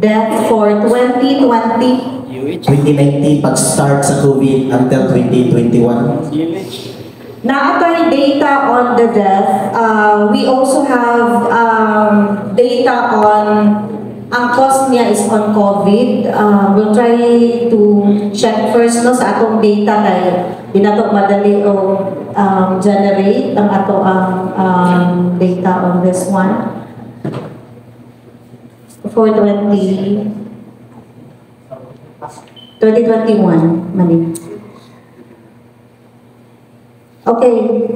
Speaker 1: death for 2020?
Speaker 11: 2019, pag-start sa COVID until 2021?
Speaker 1: Naa tay data on the death. We also have data on ang cause niya is on COVID. We'll try to check first, no, sa atong data kay di na to madali o generate ang ato ang data on this one. For 2021, mani. Okay.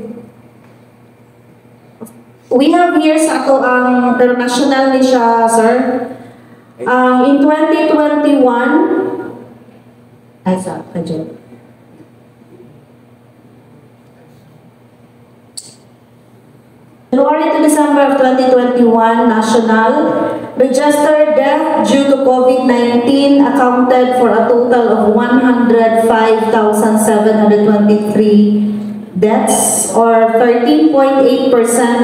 Speaker 1: We have here sa ato ang pero national ni siya, sir. In 2021, ay sa, kadyo. January to December of 2021, national registered death due to COVID-19 accounted for a total of 105,723 deaths or 13.8%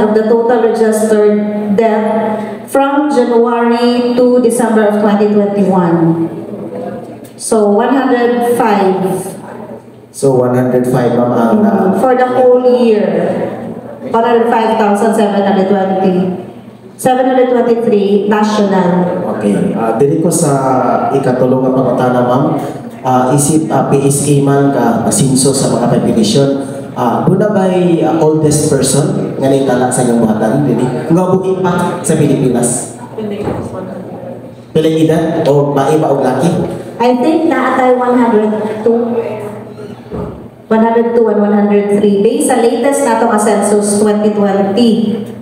Speaker 1: of the total registered death from January to December of 2021. So 105.
Speaker 11: So 105, ma'am, ang
Speaker 1: For the whole year. 105,720. 723 national.
Speaker 11: Okay. Dili ko sa ikatulong nga pangutana, ma'am. Isip PSA man ka pasinso sa mga population. Doon na ba'y oldest person Nga naitala sa inyong buhatan dinhi nga buhi pa sa Pilipinas? Pilang edad o bae ba o laki?
Speaker 1: I think naa tay 102, 102 and 103 based sa latest nato nga census 2020.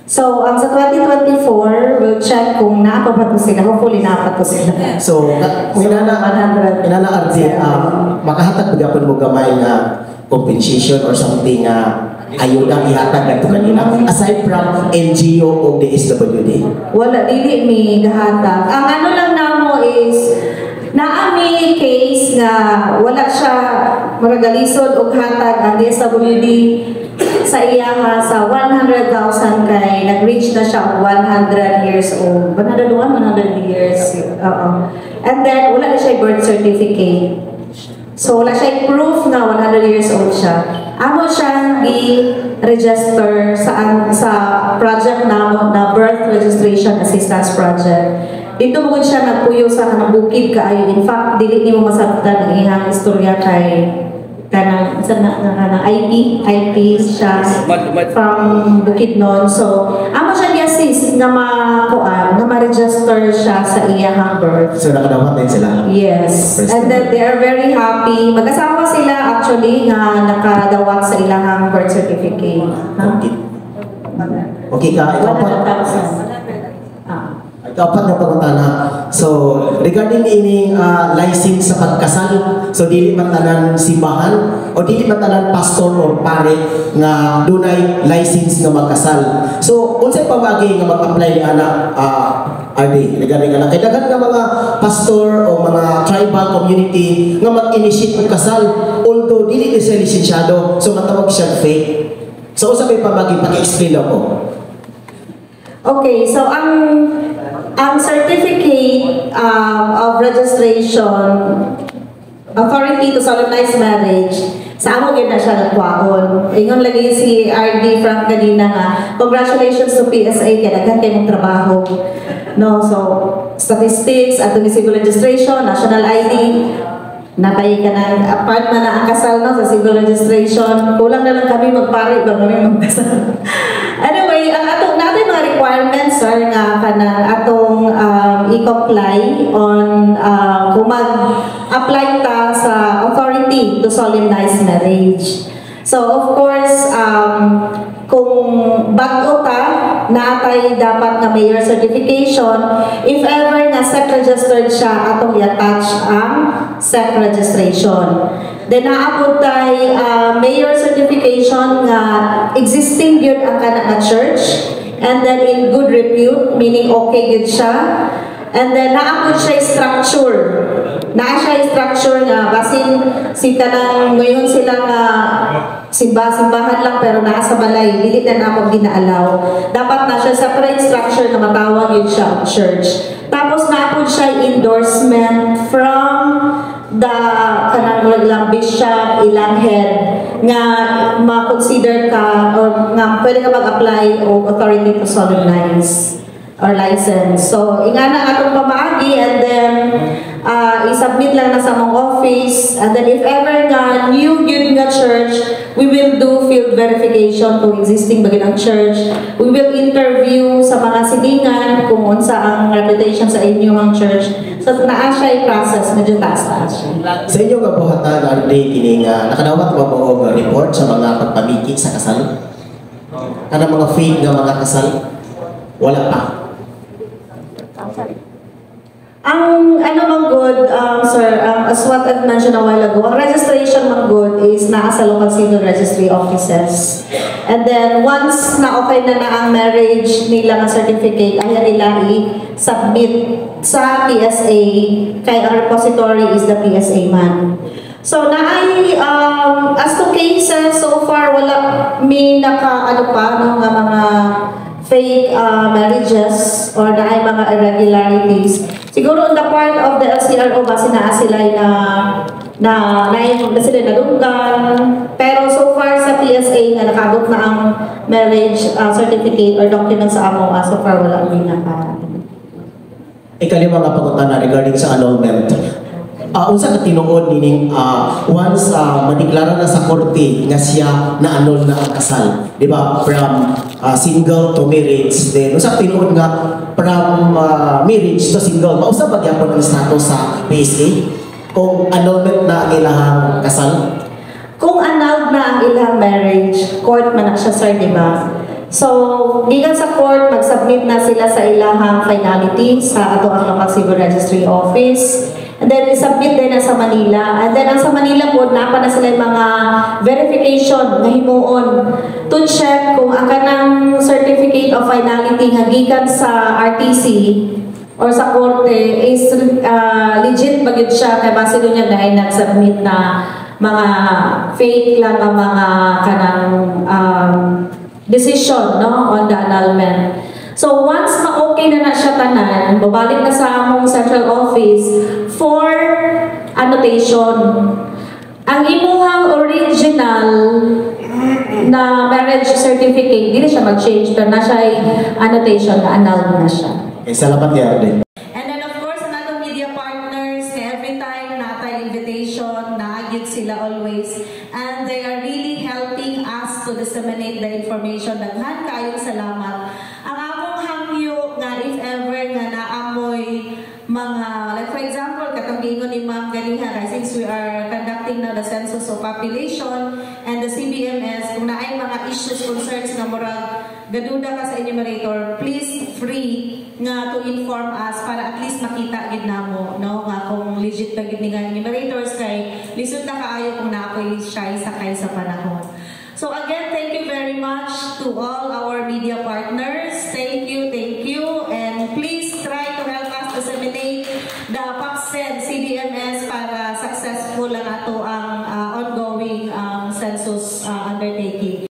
Speaker 1: So, ang sa 2024, we'll check kung naa pa ba to sila. Hopefully, naa pa to sila.
Speaker 11: So, inana
Speaker 1: 100.
Speaker 11: Inana RJ, makahatag ba gyapon mo gamay nga compensation or something nga ayuda ihatag ngadto kanila aside from LGU o DSWD?
Speaker 1: Wala, dili mi gahatag. Ang ano lang namo is, naa mi case nga wala siya, murag galisod og hatag ang DSWD sa iya nga sa 100,000 kay nag-reach na siya og 100 years old. 101, 100 years. Oo. And then, wala na siya birth certificate. So, wala siya proof na 100 years old siya. Amo siyang i-register sa project namo na Birth Registration Assistance Project. Dito mo siya nagpuyo sa kanang bukid kaayo. In fact, dili nimo masabtan ang iyang istorya kay kanang sa na, na, kanang IP siya from Bukidnon. So, amo siya gi-assist nga makuan, nga ma-register siya sa iyang birth.
Speaker 11: So nakadawat din sila.
Speaker 1: Yes.
Speaker 11: First
Speaker 1: And then they are very happy. Mag-asawa sila actually nga nakadawat sa ilang birth certificate. Huh?
Speaker 11: Okay. Okay ka, ikaw pa.
Speaker 1: 100,000. Ah.
Speaker 11: Ikapat nga pangutana. So, regarding ining license sa pagkasal, so dili man tanan simbahan o dili man tanan pastor or pare nga dunay license nga magkasal. So, unsay pamaagi nga mag-apply ni ana, RD, regarding ana kay daghan nga mga pastor o mga tribal community nga mag-initiate og kasal although dili ni siya lisensyado, so matawag siya fake. So, unsa may pamaagi, paki-explain lang ko?
Speaker 1: Okay, so ang certificate of registration, authority to solemnize marriage, sa amo gyud na siya nagkuhaon. Ingon lagi si RD Frank kanina nga, congratulations to PSA kay daghan kay mong trabaho. No, so statistics, ato ni civil registration, national ID, napay ka na, apart man na ang kasal, no, sa civil registration, kulang na lang kami magpari ba kami magkasal. Anyway, ang atong natin mga requirements, sir, nga kanang atong i-comply on kung mag-apply ta sa authority to solemnize marriage. So of course, kung bag-o ta, naatay dapat nga mayor certification. If ever nga SEC registered siya, atong i-attach ang SEC registration. Then naa tay mayor certification nga existing gyud ang kana nga church and then in good repute, meaning okay gyud siya. And then naa pod siya structure. Naa siya structure nga basin si kanang ngayon sila nga simba-simbahan lang pero naa sa balay, dili na nako gina-allow. Dapat na siya separate structure na matawag yun siya og church. Tapos naa pod siya endorsement from the kanang ilang bishop, ilang head nga ma-consider ka or nga pwede ka mag-apply o authority to solemnize or license. So, ingana atong pamaagi and then i-submit lang na sa among office and then if ever nga new gyud nga church, we will do field verification kung existing ba gyud ang church. We will interview sa mga silingan kung unsa ang reputation sa inyong church. So, naa siya process, medyo taas-taas siya.
Speaker 11: Sa inyong nga buhatan, RD, kini nga nakadawat ba mo og report sa mga pagpamiki sa kasal? Kanang mga fake nga mga kasal? Wala pa.
Speaker 1: Ang ano man good, sir, as what I've mentioned a while ago, ang registration man good is naa sa local civil registry offices. And then once na okay na na ang marriage nila nga certificate, ay nila i-submit sa PSA kay ang repository is the PSA man. So naay as to cases so far, wala may naka ano pa no nga mga fake marriages or naay mga irregularities. Siguro on the part of the LCRO base naa sila na na na, na sila nadunggan. Pero so far sa PSA nga nakaabot na ang marriage certificate or document sa amo, so far wala may naka.
Speaker 11: Ikalima nga pangutana regarding sa annulment. Unsa ka tinuod nining once madeklara na sa korte nga siya na annul na ang kasal, di ba? From single to marriage, then unsa ka tinuod nga from marriage to single, mausab ba gyapon ang status sa PSA kung annulment na ang ilahang kasal?
Speaker 1: Kung annulled na ang ilang marriage, court man na siya, sir, di ba? So, gikan sa court, mag-submit na sila sa ilahang finality sa ato ang local civil registry office. And then, i-submit din na sa Manila. And then, ang sa Manila po, naa pa na sila yung mga verification nga himuon to check kung ang kanang certificate of finality nga gikan sa RTC or sa korte is legit ba gyud siya, kay base doon niya na ay nag-submit na mga fake lang ang mga kanang decision, no, on the annulment. So once ma-okay na na siya tanan, babalik na sa among central office for annotation. Ang imuhang original na marriage certificate, dili siya mag-change, pero na siya annotation na annulled na siya.
Speaker 11: Okay, salamat ya.
Speaker 1: And then of course, ang atong media partners, na every time naa tay invitation, naa gyud sila always. And they are really helping us to disseminate the information. Daghan kaayong salamat. Ang among hangyo nga if ever nga naa moy mga, like for example, katong giingon ni Ma'am ganiha, kay since we are conducting now the census of population and the CBMS, kung naay mga issues, concerns nga murag gaduda ka sa enumerator, please free nga to inform us para at least makita gid namo, no, nga kung legit ba gid ni nga enumerators, kay lisod na kaayo kung naa poy shy sakay sa panahon. So again, thank you very much to all our media partners. Thank you, thank you. And please try to help us disseminate the POPCEN CBMS para successful ang ato ang ongoing census undertaking.